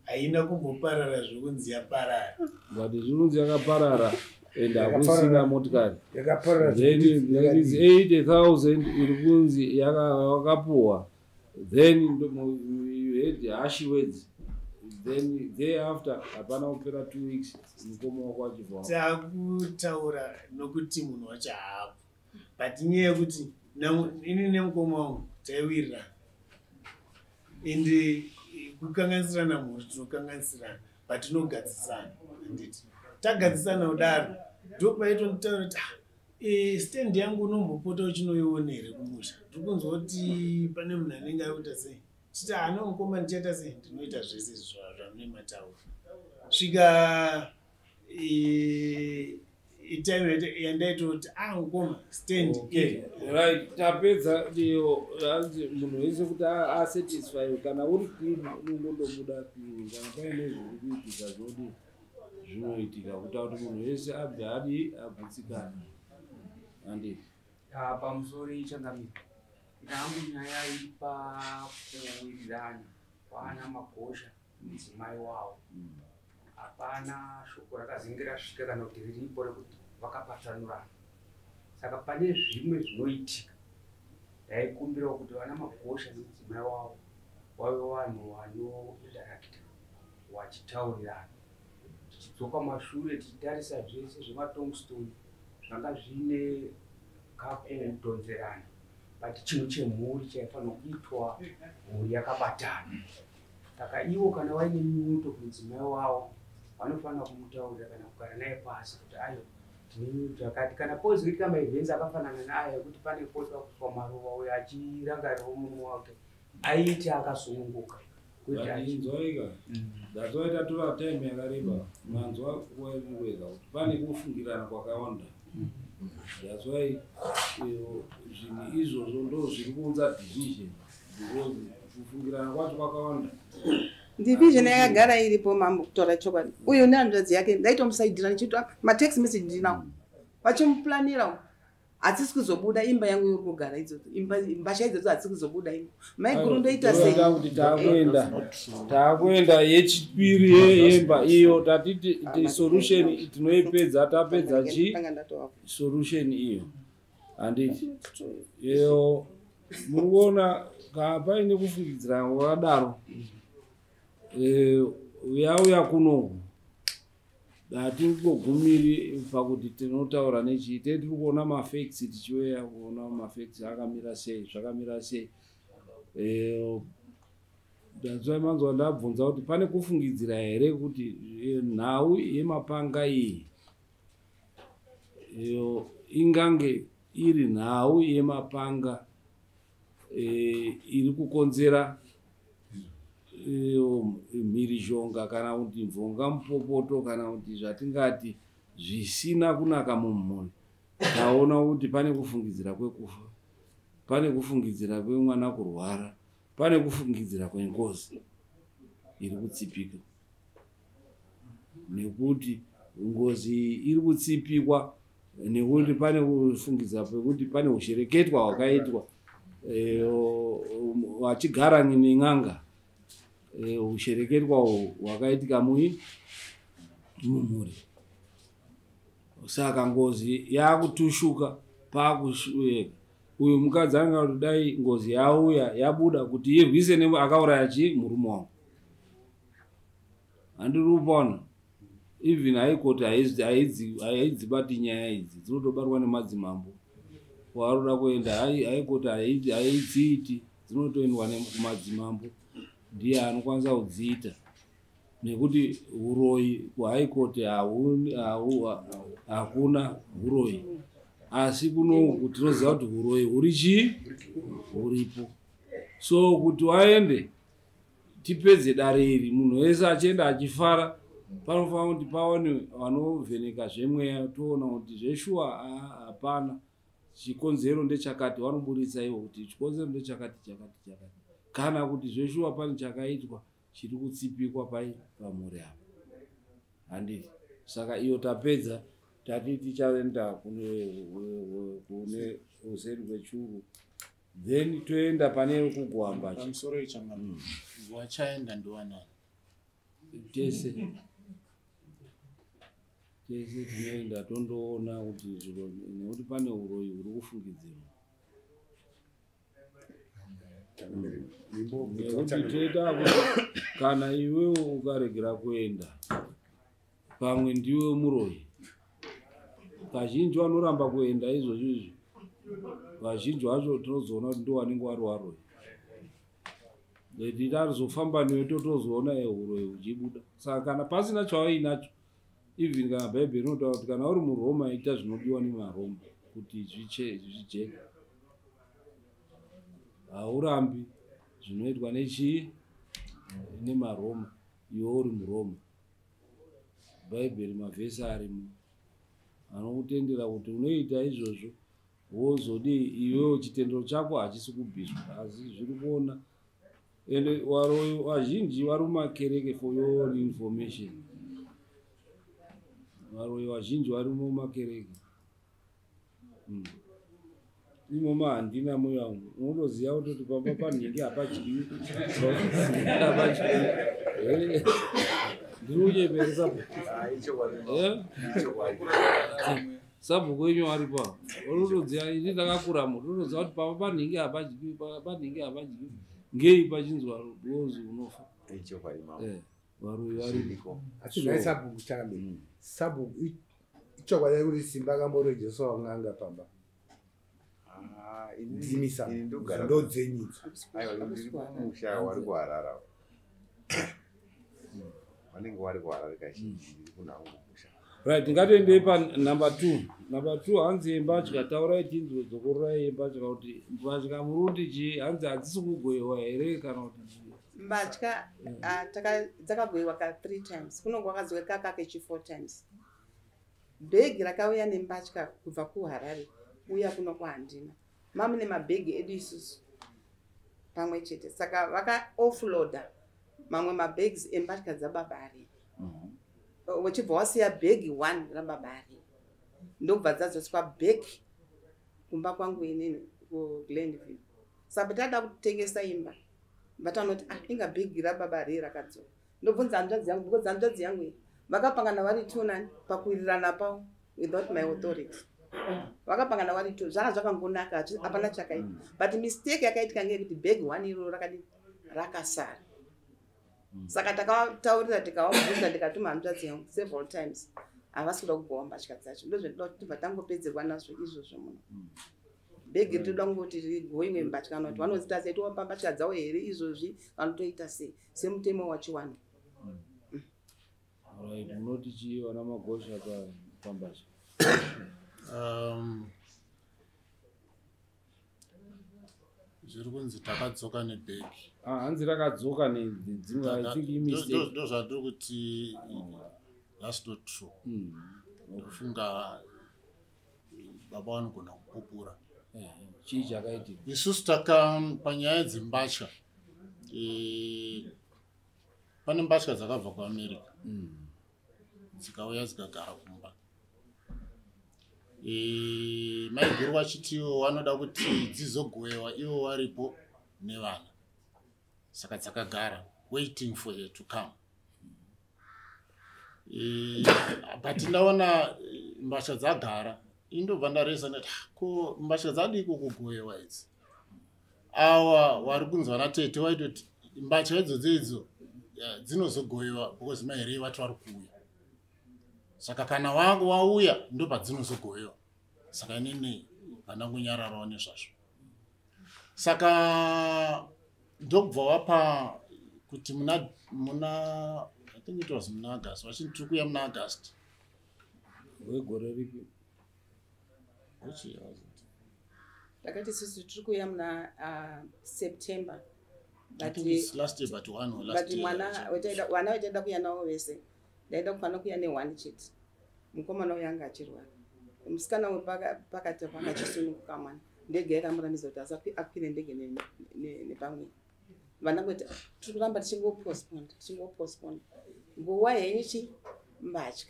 Haina kumboparara zvokunzi yaparara. But zvinonzi yakaparara and hakusina motikari. Yakaparara. Then 80,000 iri kunzi yakapuwa. Then you had harsh words. Then thereafter hapana kupera 2 weeks mukoma wako achibva. Takutaura nokuti munhu wacho haapo. But nyaya yekuti ini nemukoma wangu taiwirirana. Ende kukanganisirana mhuri tinokanganisirana but tinogadzisana. Handiti tagadzisana kudaro ndopaitonditaura kuti stand yangu unombopota uchinoiona here kumusha. Ndiri kunzwa kuti pane munhu anenge ari kuita sei. Chiti hana mukoma ndichaita sei, ndinoita zvese zvamune mataura. Svika itime yandaitoti mukoma stand. Okay. Right, tapedza iyo hanzi munhu wese kuti asatisfy kana uri clean unongobuda clean kana paine zviri kuitika zvodi zvinoitika kuita kuti munhu wese abve adi agutsikane. Handiti pamusoro ichangamire yangu nyaya iri pakuwirirana kwana Magosha mudzimai wavo. Hapana shoko rakazinge rasvika kana kuti riripo rekuti vakapatsanurana. Saka pane zvimwe zvinoitika ndaikumbirawo kuti vana Magosha nemudzimai wavo vave vanhu vanointerakta vachitaurirana. Tichidzoka mashure tichitarisa zvese zvematombstone zvanga zviine kakudhonzerana. But chinhu chemhuri chaifanira kuitwa mhuri yakabatana. Saka ivo kana vaine nyunyuto kumudzimai wavo vanofanira kumutaurira kana kugara naye pasi kuti ayo tine nyunyuto yakati. Kana pozoitika maevhents akafanana naaya ekuti pane potoda kuiswa maruva uyo achirangarirawo murume wake aite akasununguka. Inzwaika that's why tatora time yakareba. Manzwa kuwega kuti pane kufungirana kwakawanda. That's why zvinhu izvozvo ndo zviri kuunza division, because kufungirana kwacho kwakawanda. Division yakagara iripo, mambo. Kutaura chokwadi, uyu nehanzvadzi yake ndaitomusaidhira ndichiti matext message ndinawo, vachimuplanira hatisi kuzobuda imba yangu iri kugara idzodzo, mbatya idzodzo hatisi kuzobuda imba. Maiguru, ndoita sei? Ndoda kuti taakuenda yechipiri yemba iyo. Tatiti solution tinoipedza tapedza chi Tanga ndatovapo. solution iyo, handiti? Iyo muri kuona kana paine kufungidzira kwakadaro, yauya kunoku, hatingogumiri pakuti tinotaura nechii. Tee tiri kuona mafacts, tichiuya kuona mafacts akamira sei, zvakamira sei. That's why manzwa ndabvunza kuti pane kufungidzira here kuti nhau yemapanga iyi iyo ingange iri nhau yemapanga iri kukonzera mhirizhonga kana kuti mvonga mupopoto kana kuti zvatingati zvisina kunaka mumhuri. Taona kuti pane kufungidzira kwekufa, pane kufungidzira kwemwana kurwara, pane kufungidzira kwengozi iri kutsipika, nekuti ngozi iyi iri kutsipikwa nekuti pane kufungidzira pekuti pane ushereketwa hwakaitwa vachigara nen'anga. Ushereketwa uhwu hwakaitika mumhuri, saka ngozi yakutushuka pakushueka. Uyu mukadzi anga kuti dai ngozi yauya yabuda kuti irwise akauraya chi murume wangu. Handiri kupona. Even haikoti haidzibati nyaya idzi, dzinotobatwa nemadzimambo kwaroda kuenda. Haikoti haidziiti, dzinotoendwa kumadzimambo, ndiye anokwanisa kudziita, nekuti uroyi kuhaikoti hakuna uroyi. Asi kunoku tinoziva kuti uroyi huri chii, huripo. So kuti waende tipedze dare iri, munhu wese achienda achifara, panofanira kuti paone vanovheneka zvemweya, toona kuti zveshuwa hapana chikonzero ndechakati. Vanoburitsa ivo kuti chikonzero ndechakati, chakati, chakati, kana kuti zveshuwa pane chakaitwa chiri kutsipikwa pai pamhuri apa, handiti? Saka iyo tapedza, tati tichaenda kune useri kwechuru, then toenda pane kugoamba. Pamusoro ichangamiro, wachaenda ndiwanani? Tese, tese tinoenda tondoona kuti zviro, nekuti pane uroyi huri kufungidzirwa, nekuti toita kuti kana iwewe ukaregera kuenda, pamwe ndiwe muroyi. Kazhinji vanoramba kuenda izvozvo izvi, vazhinji vacho tinozoona kuti ndo vanenge vari varoyi. Titazofamba newe, totozoona uroyi huchibuda. Saka kana pasina chavainacho, even kana Bhaibheri rinotaura kuti kana uri muRoma, ita zvinodiwa nemaRoma kuti zvijeke. Haurambi zvinoitwa nechii, nemaRoma, iwe uri muRoma. Bhaibheri mavhesi arimo anokutendera kuti unoita izvozvo, wozodii iwewo, chitendero chako hachisi kubviswa. Asi zviri kuona ende varoyi vazhinji vari mumakereke. For your own information, varoyi vazhinji vari mumakereke. Imomo handina moyo wangu, unotoziva kutoti pamba panhingi hapadyiwi, hapadyiwi. Ndiri kunyepere sabhuku? Sabhuku wenyu aripo, unotoziva. Ini ndakakuramo, unotoziva kuti pamba panhingi hapadyiwi, panhingi hapadyiwi. Ngei pachinzwa gozi unofa? Varoyi variko. Asi nhai sabhuku chami, sabhuku, ichokwadi kuti Simba akamborejesawo n'anga pamba? Ndimisa ndodzenyidzo. Aiwa, ndiri kumusha, wari kuHarara, vanenge vari kuHarare kazhinji, ndiri kunhangu musha. Right, ngatiendei panumber 2. Number 2 hanzi yembatya. Taurai tinzwe, dzokororai yembatya, kuti mbatya muri kuti chii? Hanzi hadzisi kugoyiwa here kana kuti chii? Mbatya dzakagoyiwa ka 3 times, kunonge wakazowe kaka kechi 4 times. Bhegi rakauya nembatya kubva kuHarare uya kuno kwahandina, mamune mabhegi edu isusu pamwe chete, saka vakaoffloada mamwe mabags embatya dzababa Ari, wachibva wasiya bhegi 1 rababa Ari, ndobva dzadzoswa back kumba kwangu inini kuGlenview. Saka tada kutengesa imba, vatanoti, "Ah, inga bhegi rababa Ari rakadzoka." Ndobvunza hanzvadzi yangu, because hanzvadzi yangu iyi vakapangana vari two nani pakuwirirana pavo without my authority. Vakapangana vari two, zvanga zvakangonaka, hapana chakaipa, but mistake yakaitika ngeyekuti bhegi one iroro rakadini, rakasara. Saka takataurira, tikavabvunza, ndikatuma hanzvadzi yangu several times, havasi kuda kugowa mbatya dzacho. Ndozvendinoda kuti tibva tangopedzerwa nazvo izvozvo muno. Bhegi rinoda kungoti rigoiwe mbatya, kana kuti vanozita sei, tovapa mbatya dzavo here izvozvi, vanotoita sei semutemo wachiwani. Right, munoti chii vana Magosha pambatya? Zviri kunzi takadzoka nebhegi. Ah, hanzi rakadzoka nedzimwe, I think imistake. Ndo zvandiri kuti that's not true. Ndofunga baba vanogona kupupura. Chii chakaitika? Isusu taka panyaya dzembatya, pane mbatya dzakabva kuAmerica, dzikauya dzikagara kumba. Maiguru vachitiwo vanoda kuti dzizogowewa ivo varipo nevana, saka dzakagara waiting for her to come. But ndaona mbatya dzagara, indobva ndaresa ndati, "Ah, ko mbatya dzadiko kugowewa idzi?" Awa wari kunzwa natete waitoti mbatya idzodzo idzo dzinozogowewa because mairei vati vari kuuya, saka kana wauya ndopadzinozogowewa. Saka inini pandangonyararawo nezvazvo, saka ndokubva wapa kuti muna I think it was muna August, vachiti tiri kuuya muna August. Wegore ripi? Which year was it? Takati isusu tiri kuuya muna September. I think it's last year, but one or last But year. mwana vana vataida kuuya navo vese, ndaida kufanira kuuya neone chete. Mukomana uyu anga achirwara, musikana uyu pakati panga achisununguka mwana, ndege yakamuramidza kuti akwire ndege nepamwe vana. Kuti tiri kuramba tichingopostpone, tichingopostpone, nguva henyu chi mbatya,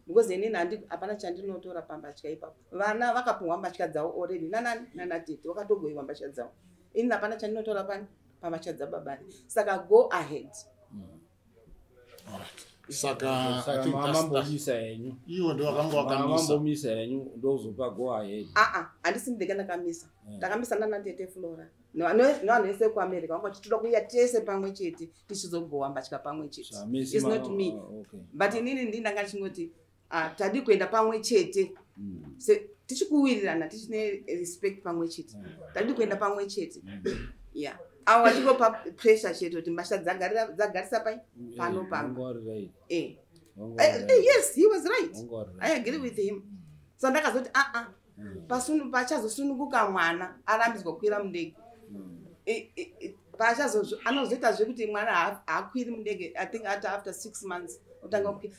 because inini hapana chandinotora pambatya ipapo. Vana vakapuhwa mbatya dzavo already nanani nanatete, vakatogoyiwa mbatya dzavo. Inini hapana chandinotora pani pambatya dzababari, saka go ahead. Alright. Saka I Saka think mamambomisa henyu. Iwo ndo wakanga wakamisa. Mamambomisa henyu, ndozopa go ahead. Aa, handisi ndega ndakamisa. Takamisa nanatete Flora nevanhu vese kuAmerica, vanga vachitoda kuuya tese pamwe chete tichizogowa mbatya pamwe chete. Zvamisi It's not me. Ah, okay. But inini ndini ndanga ndichingoti, ah, tadi kuenda pamwe chete. Tichikuwirirana, tichine respect pamwe chete, tadi kuenda pamwe chete. Yeah, avo vachingopa pressure chete kuti mbatya dzagarisa pai pano pamba. Vanga vari right. Vanga vari right. Yes, he was right. Vanga vari right. I agree with him. So ndakazoti, aa, pachazosununguka mwana arambidzwa kukwira mundege. Anozoita zvekuti mwana haakwiri mundege, I think ati after 6 months otanga kukwira,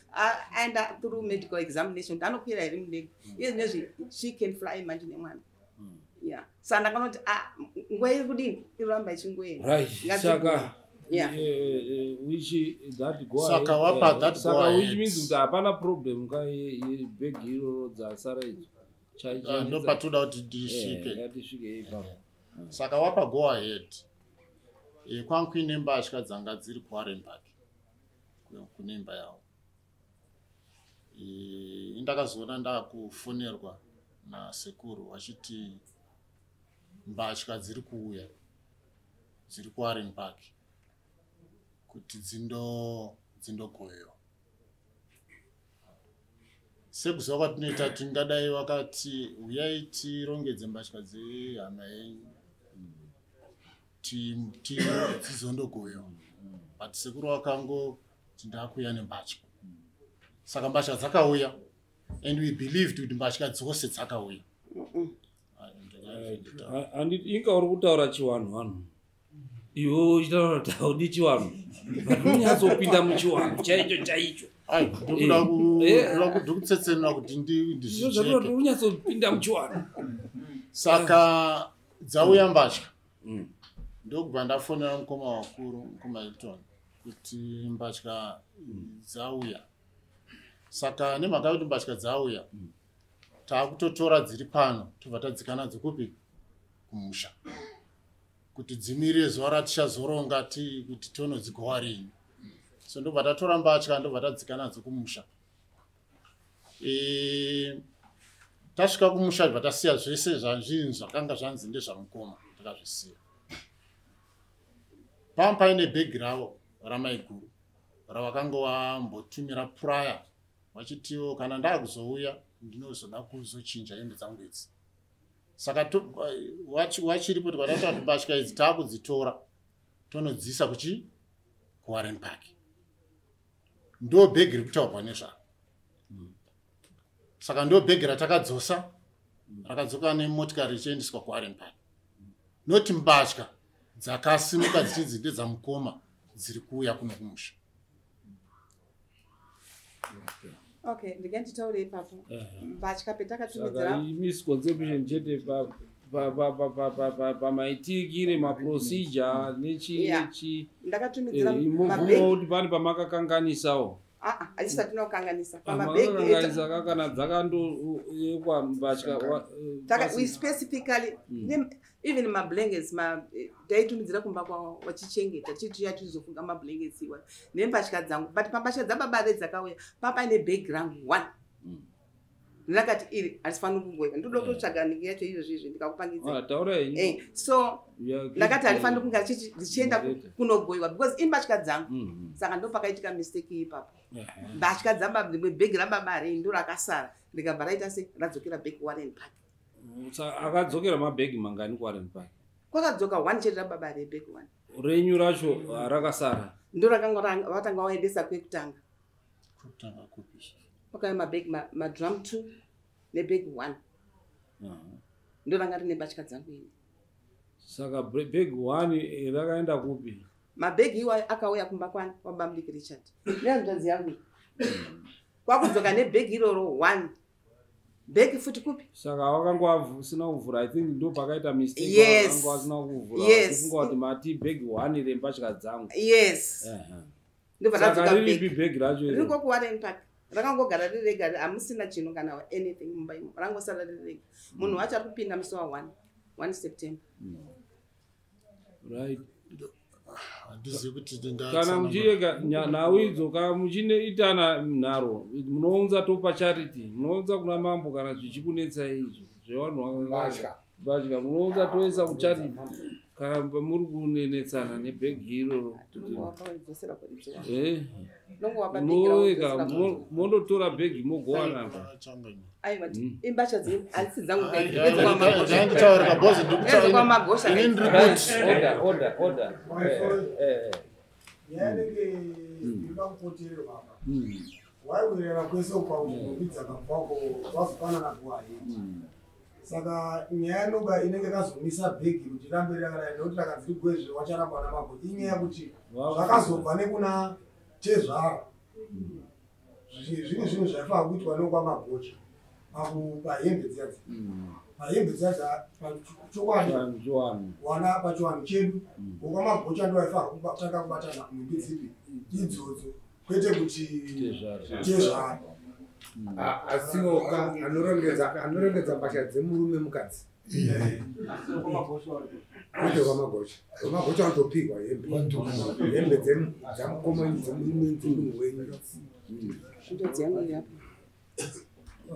aenda through medical examination kuti anokwira here mundege. Iye zvinezvi she can fly manje nemwana. Yeah, saka ndakanoti, ah, nguva iri kudini, iroramba ichingoenda. Right, saka Yeah. Which that go Saka ahead, wapa that go saka ahead. which means kuti hapana problem ka yebhegi iroro dzasara idzo. Ah, ndopatoda kuti ndisvike. Ngatisvike ipapo. Saka wapa go ahead, kwanga kuine mbatya dzanga dziri kuWarren Park kune imba yavo. Indakazoona ndakufonerwa nasekuru vachiti mbatya dziri kuuya, dziri kuWarren Park, kuti dzindogovewa. Sekuziva kwatinoita, tingadai vakati uyai tirongedze mbatya dzehama yenyu dzizondogovewa, but sekuru vakangoti ndakuuya nembatya. Saka mbatya dzakauya and we believed kuti mbatya dzose dzakauya. Handiti inga uri kutaura chiwanhu vanhu. Iwe uchitaura kuti haudi chiwanhu, but unonyatsopinda muchiwanhu chaicho chaicho. Ai, ndokuda ndikutsetsenura kuti ndizvicheke. Unyatsopinda muchiwanhu. Saka dzauya mbatya, ndokubva ndafonera mukoma wakuru, mukoma Hilton, kuti mbatya dzauya. Saka nemhaka yekuti mbatya dzauya, taakutotora dziri pano, tobva tadzika nadzo kupi? Kumusha, kuti dzimire zuva ratichazoronga kuti tonodzigowa rini. So ndobva tatora mbatya, ndobva tadzika nadzo kumusha. Tasvika kumusha, bva tasiya zvese zvanzvinhu zvakanga zvanzi ndezvamukoma, takazvisiya pamba paine bhegi ravo ramaiguru ravakanga vambotumira prior, vachitiwo kana ndaakuzouya ndinozoda kuzochinja hembe dzangu idzi. Saka wachiripo, tikataura kuti mbatya idzi taakudzitora, tonodziisa kuchi kuWarren Park. Ndo bhegi riri kutaurwa nezvaro. Saka ndo bhegi ratakadzosa, rakadzoka nemotikari richiendeswa kuWarren Park, noti mbatya dzakasimuka dzichinzi ndedzamukoma dziri kuuya kuno kumusha. Okay, ndinganditaure ipapo. Mbatya Saka petakatumidzira misconception chete pamaitikire, maprocedure nechi nechi. Ndakatumidzira Mubvumo mabhegi. kuti pane pamakakanganisawo? Aa, hatisati tinokanganisa pamabhegi. Makakanganisa ka kana dzakandoekwa mbatya We specifically even mablankets taitumidzira kumba kwavo vachichengeta, tichiuya tichizofunga mablankets iwayo nembatya dzangu. But pambatya dzababa dzakauya papaine bhegi rangu one. Ndakati iri harisifaniri kungoiva, ndoda kutotsvaga nhingi yacho izvozvo izvi ndikakupangidza. Ah, taura henyu. So ndakati harifaniri kunge richienda Moderator. kunogoiwa because imbatya dzangu. Saka ndo pakaitika mistake ipapo. Mbatya dzababa, rimwe bhegi rababa rei ndo rakasara, rikabva raita se radzokera back Warren Park. Saka akadzokera mabhegi mangani kuWarren Park? Kwakadzoka one chete, rababa rebhegi one. Renyu racho rakasara? Ndo rakanga vatanga vaendesa kwekutanga. Kutanga kupi? Kwakauya mabhegi madrum two nebhegi one. Ndo ranga rine mbatya dzangu ini. Saka bhegi one rakaenda kupi? Mabhegi iwayo akauya kumba kwani kwabamudiki Richard nehanzvadzi yangu iyi. Kwakudzoka nebhegi iroro, one bhegi futi kupi? Saka wakanga usina kuvhura. I think ndo pakaita mistake. Yes. Wakanga wasina kuvhura. Wachifunga kuti mati bhegi one rembatya dzangu. Yes. Ndobva Saka radzoka riripi bhegi. bhegi racho iro? Ririko kuWarren Park, rakangogara riri rega, hamusina chinhu kana anything mumba imo, rangosara riri rega. Munhu wacho ari kupinda musi wa1 1 September. Right. Handizivi kuti Kana muchirega nhau idzo, kana muchineitana nharo, munounza topa charity, munounza kuna mambo kana zvichikunetsai izvo zvevanhu. Mbatya. Mbatya munounza toisa kucharity kana muri kunenetsana nebhegi iroro. Tinongowapa vaidzosera kuridzi. Tinongowapa bhegi ravo Moega vodzosera kuridzi. mondotora bhegi mogowana. Aiwa, imbatya hadzisi dzangu. Ndanditaurira bhozi. Ndedzekwamagosha. Ini ndiri kuti Order, order, order. Nyaya inenge inoda kupotererwa apa, waiwirirana kwese upakuti dzakabvako wazopanana kuwahiti. Saka nyaya inoga inenge yakazomisa bhegi kuti rambe rakadai, nekuti rakanzi rigwezve wacharamba namago, inyaya yekuti zvakazobva nekuna tezvara. Zvine zvinhu zvaifanira kuitwa nekwamagocha pahembe dziya dziya, pahembe dziya dza pachokwadi. Chiwanhu. Wana pachiwanhu chedu, wokwamagocha ndo vaifanira kutanga kubatana nhumbi dzipi idzodzo, kwete kuti Tezvara. tezvara. Ah, asiwoka anorongedza mbatya dzemurume mukadzi, kwete kwamagocha. Kwamagocha vanotopihwa hembe, hembe dzamukoma, dzemurume, dzemunhu wenyu. Ndodzi yangu iri apa.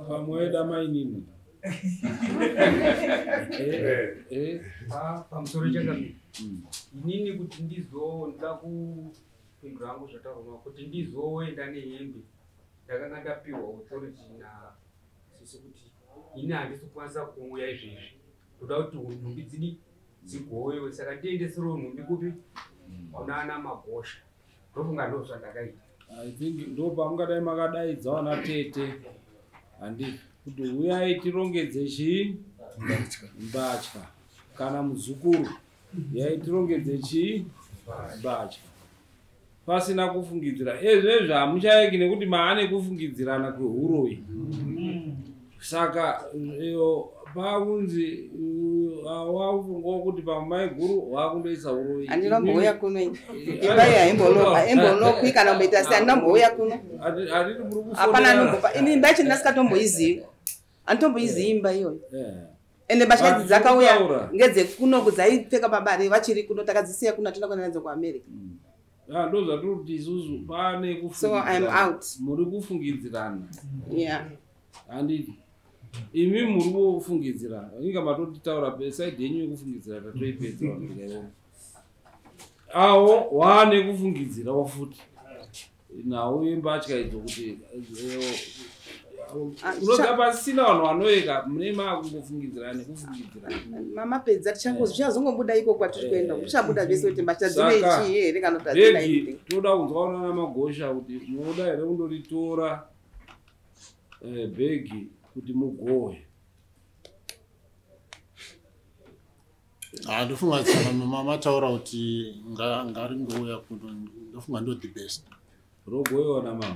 Pamwe waida mainini. Ah, pamusoro chakamira inini kuti ndizo ndoda kupindura hangu zvataurwa, kuti ndizoenda nehembe, ndakanga ndapiwa authority nasisi kuti ini handisi kukwanisa kuuya izvezvi, ndoda kuti nhumbi dzidi dzigowewe, saka ndiendeserewo nhumbi kupi? Kuna ana magosha. Ndofunga ndo zvandakaita. I think ndo pamungadai makadaidza vana tete, handi kuti uyai tirongedze chii, mbatya, kana muzukuru. Yaitirongedze chii? Mbatya. Pasina kufungidzira. Ezvezvi hamuchaeki nekuti maane kufungidzirana kwehuroyi. Saka iyo pakunzi wakufungawo kuti pamaiguru wakundoisa huroyi. Handinombouya kuno ini. Imba iyi haimbonokwi kana kumboita sei, handinombouya kuno. Handiti muri kufonera. Hapana anombopa. Ini imba yacho ndasikatomboizivi. Handitomboizivi imba iyoyo. Ende mbatya idzi dzakauya ngedzekunoku dzaipfeka pabare vachiri kuno, takadzisiya kuno, hatina kuenda nadzo kuAmerica. Ah, ndo zvatiri kuti isusu pane So I'm out. Muri kufungidzirana. Yeah. Handiti imi muri kufungidzira, inga matotitaura side yenyu yekufungidzira tatoipedza vanhu. Awo waane kufungidzirawo futi nhau yembatya idzo kuti unoga pasina vanhu vanoyeka mune maakungofungidzira nekufungidzira. Mamapedza tichazongobuda iko kwatiri kuenda, kuchabuda zvese kuti mbatya dzine chii here kana kuti hadzina Bhegi anything. toda kunzwa kunana Magosha kuti munoda here kundoritora bhegi kuti mugowe. Ah, ndofunga tsana mataura kuti ngaringouya kuno, ndofunga ndo the best. Rogowewa namama.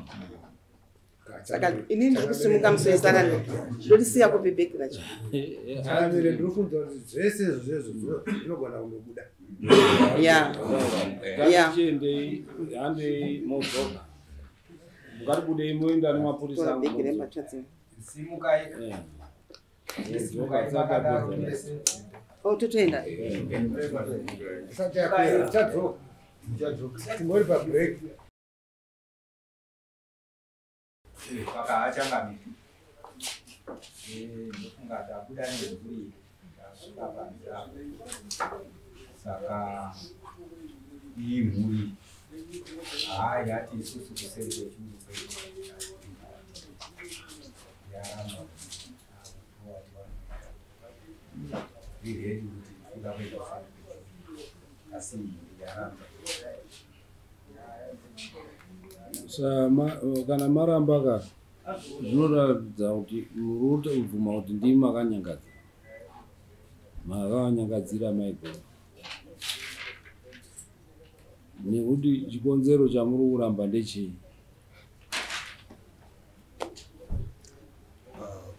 Saka inini ndiri kusimuka musi weSarande, ndorisiya kupi bhegi racho? Changamire, ndiri kunzwa kuti zvese izvozvo zvinogona kundobuda. Yeah. Yeah. Ngatichiendei, handei modzoka. Ngatibudei moenda nemapurisa. Tora bhegi rembatya dzino. Simukai. Modzoka takapedza. Oh, totoenda. Isati yapera, tichadzoka. Timbori pabreak. Saka achangamire, ndofunga tabuda nemhuri, tasvika panze apo. Saka iyi mhuri haa yati isusu kuseri kwechuru kwedu yaramba riri kuti kuda kuenda kuseri kwechuru, asi mhuri yaramba. Kana maramba ka, zvinoratidza kuti muri kubvuma kuti ndimi makanyangadza, makanyangadzira maiguru, nekuti chikonzero chamuri kuramba ndechei?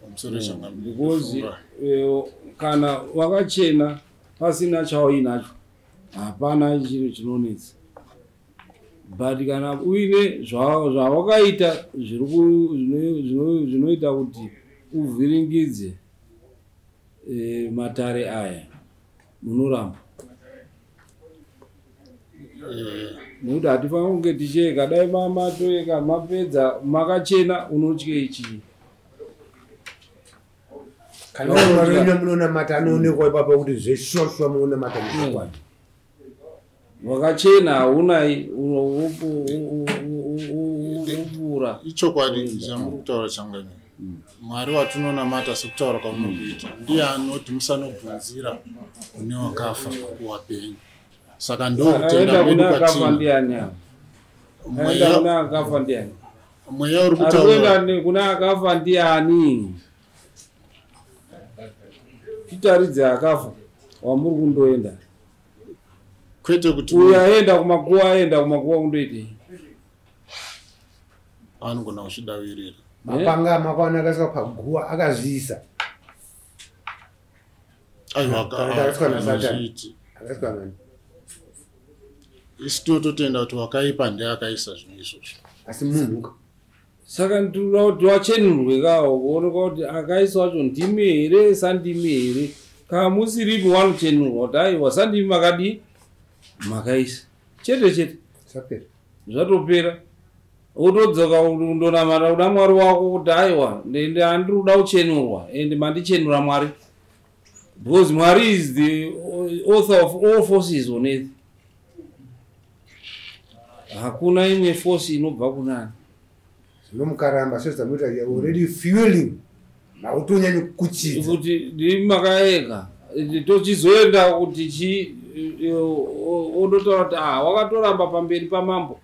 Pamusoro changamire. Because kana wakachena pasina chauinacho hapana chiro chinonetsa, but kana uine zvawakaita zvinoita kuti uvhiringidze matare aya, munoramba. Nekuti hatifaniri kunge tichieka, dai matoeka mapedza makachena, unotyei chii? Kana uri munonamata anoonekwa ipapo kuti zveshoshwa munonamata nezvokwadi. Wakachena haunai upura. Ichokwadi zvamuri kutaura changamire. Mwari watinonamata sekutaura kwamuri kuita ndiye anoti musanobvunzira kune wakafa kuwapenyu. Saka ndokutenda Aenda kwedu kune akafa kwatiri. ndiani apa? Aenda kune akafa ndiani? Mweya uri Ari kutaura. kuenda kune akafa ndiani? Titaridze akafa wamuri kundoenda. Kwete kuti uyu aenda kumakuwa, aenda kumakuwa kundoitei? Anogona kuzvidavirira. Mapanga makaona akaiswa paguwa akazviisa. Aiwa, Kana akaiswa naSatani. hazviiti. Akaiswa nani? Isu tototenda kuti wakaipa ndiye akaisa zvinhu izvozvo. Asi munhu Saka ndinoda kuti wachenurwe kawo kuonekwa kuti akaisa wacho ndimi here, sandimi here. Kana musiripi wanochenurwa kuti aiwa sandimi makadii makaisa, chete chete. Zvapera. Zvatopera. Wotodzoka kundonamata kuna Mwari wako kuti aiwa handiri kuda kuchenurwa ende mandichenura Mwari, because Mwari is the author of all forces on earth. Hakuna imwe force inobva kunani. Zvinomukaramba sezvamuita, you are already fueling mautonyanya kukuchidza. Kuti ndimi makaega, tochizoenda kuti chi odotaura kuti ah, wakatoramba pamberi pamambo.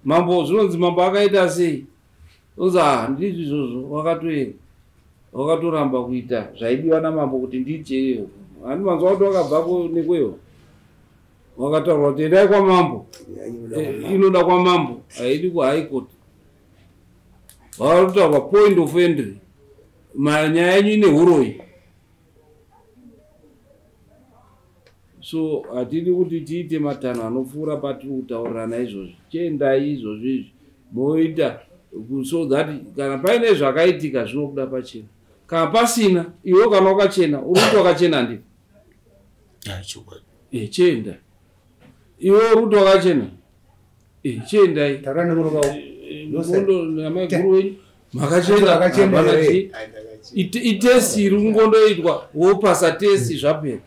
Mambo zvinonzi mambo akaita sei? Onzi ah, ndizvo izvozvo, wakatoega wakatoramba kuita zvaidiwa namambo kuti ndiiteyo. Handi manzwa kuti wakabva nekweyo? Wakataurwa kuti endai kwamambo, inoda kwamambo, haidi kuhigh court. Wakataurwa point of entry, nyaya yenyu ine huroyi. So hatidi kuti tiite matanho anopfuura patiri kutaurirana izvozvi. Chiendai izvozvi izvi moita so that kana paine zvakaitika zvinobuda pachena. Kana pasina, iwe kana wakachena, uri kuti wakachena handiti? Chienda. Iwe uri kuti wakachena? Chiendai. Taura nemurume wako. Namaiguru wenyu makachena, hapana chii. Itesti iri kungondoitwa, wopasa testi zvapera.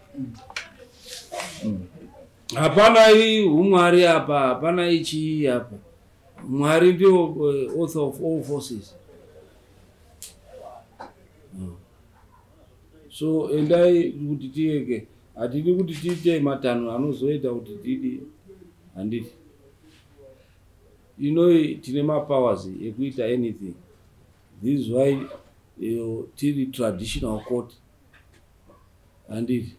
Hapana humwari apa, hapana ichii apa. Mwari ndio author of all forces. So endai kuti tieke, hatidi kuti tiite matanho anozoita kuti tidi, handiti. Inoi tine mapowers ekuita anything. This is why tiri traditional court, handiti.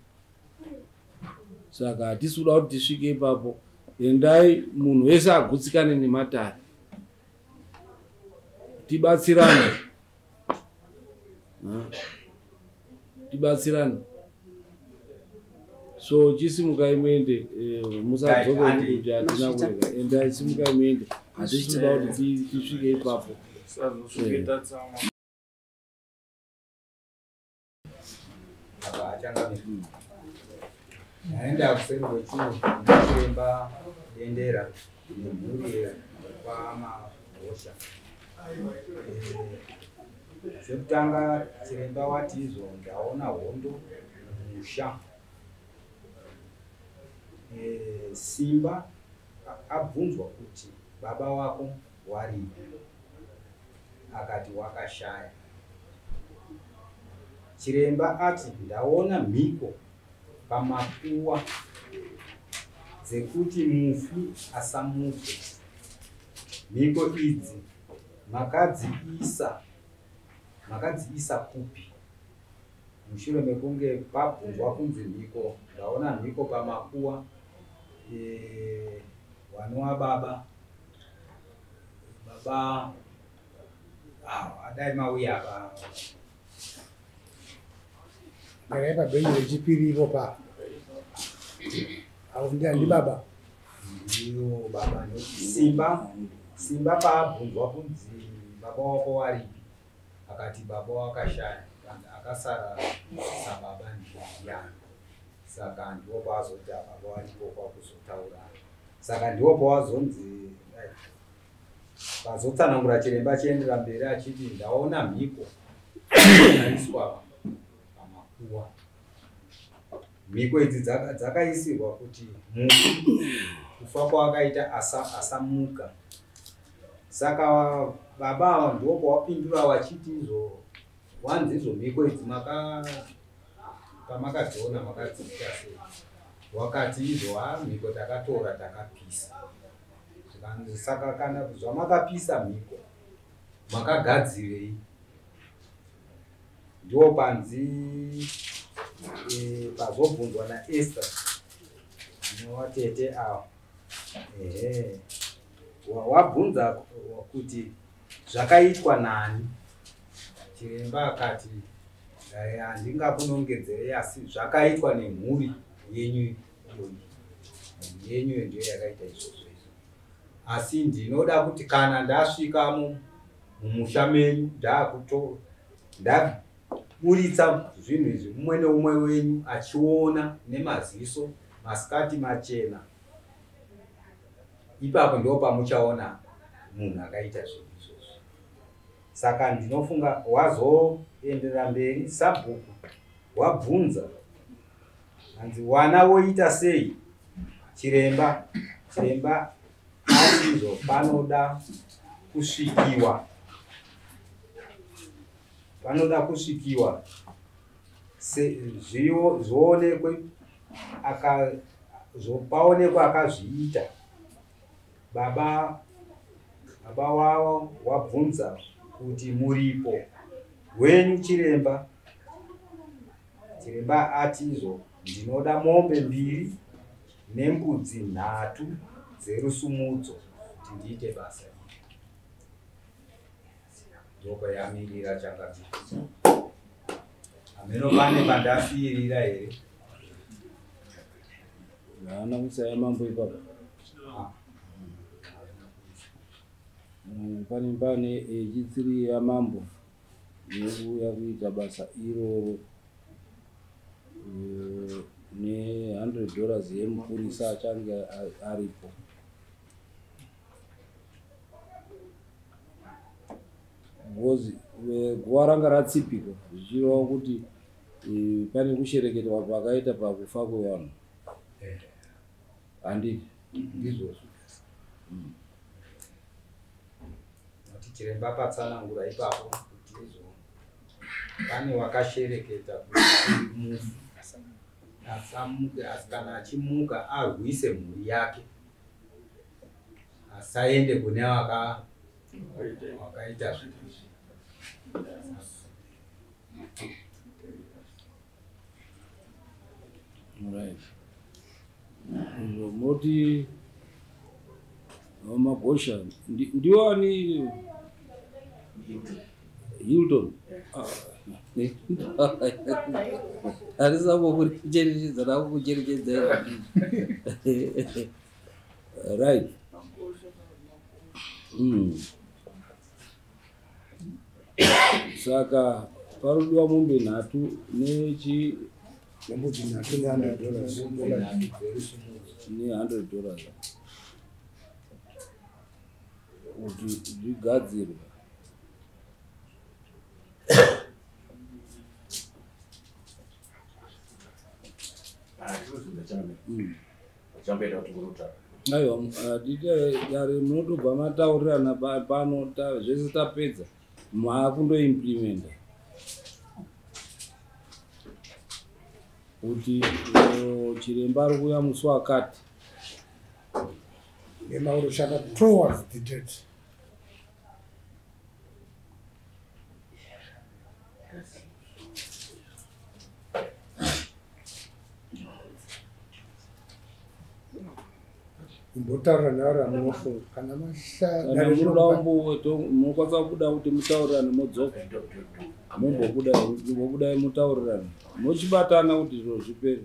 Saka hatisi kuda kuti tisvike ipapo. Endai munhu wese agutsikane nematare, tibatsirane, tibatsirane. So chisimukai muende, musadzoke kuti hatina kurega. Endai, simukai muende, hatisi kuda kuti tisvike ipapo. Naenda kuseri kwechuo nachiremba Dendera nemhuri yekwaMagosha. Chekutanga chiremba wati izvo ndaona hondo mumusha. Simba abvunzwa kuti baba wako waripi, akati wakashaya. Chiremba ati ndaona mhiko pamakuwa dzekuti mufi asamuke. Mhiko idzi makadziisa kupi? Mushure mekunge pabvunzwa kunzi mhiko, ndaona mhiko pamakuwa, wanova baba baba adai mauya apa. Garai pabhenji rechipiri ipo pa. Avo ndi baba. Ndiyo baba. Simba paabvunzwa kunzi baba wako waripi, akati baba wakashaya, akasara sababa ndiyani. Saka ndiwo paazoti baba waripo kwakuzotaura. Saka ndiwo pawazonzi pazotsanangura chiremba chiendera mberi achiti ndaona mhiko yaiswa pamakuwa. Mhiko idzi dzakaisirwa kuti mufi kufa kwaakaita asamuka. Saka baba ava ndiwo pawapindura wachiti izvo wanzi izvo mhiko idzi pamakadziona makadziita sei? Wakati izvo mhiko takatora takapisa. Saka kana zvamakapisa mhiko makagadzirei? Ndiwo panzi pazobvunzwa naEsther nowatete ava. Ehe, wabvunza kuti zvakaitwa nani? Chiremba akati handingakunongedzerei, asi zvakaitwa nemhuri yenyu iyoyi. Mhuri yenyu ndiyo yakaita izvozvo izvo. Asi ndinoda kuti kana ndasvika mumusha menyu ndaburitsa zvinhu izvi, mumwe neumwe wenyu achiona nemaziso masikati machena. Ipapo ndipo pamuchaona munhu akaita zvinhu izvozvo. Saka ndinofunga wazoenderera mberi sabhuku wabvunza hanzi wana woita sei? Chiremba ati izvo panoda kusvikiwa. Panoda kusvikiwa zvionekwe paonekwe akazviita. Baba wavo wabvunza kuti muripo wenyu chiremba. Chiremba ati izvo ndinoda mombe mbiri Nembudzi nhatu dzerusumudzo kuti ndiite basa iri. Ndopayamirira changamire. Hameno pane pandasiirira here? Haana kusaya mambo ipapa. Pane pane yechitsiri yamambo yekuuya kuita basa iroro ne100 dollars yemupurisa achange aripo. Because guva ranga ratsipikwa zvichireva kuti pane kushereketwa pakaita pakufa kwevanhu. Handiti? Ndizvozvo. Noti chiremba patsanangura ipapo kuti izvo pane wakashereketa kuti mufi asamuke, asi kana achimuka arwise mhuri yake, asaende kune wakaita zvinhu izvi. Right. Izvo moti Magosha ndiwani Hilton. Harisabo kucherechedza rakukucherechedza. Right. Saka parudiwa mombe nhatu nechi nembudzi nhatu ne100 dollars. Ne100 dollars kuti zvigadzirwe. Aiwa, dare munotobva mataurirana pano zvese tapedza maakundoimplimenta kuti chiremba ari kuuya musi wakati. Nemauro towards the date. Imbotaura naura munofunga kana kana munoda munokwanisa kubuda kuti mutaurirane modzoka. Mumbobuda mutaurirane mochibatana kuti zviro zvipere.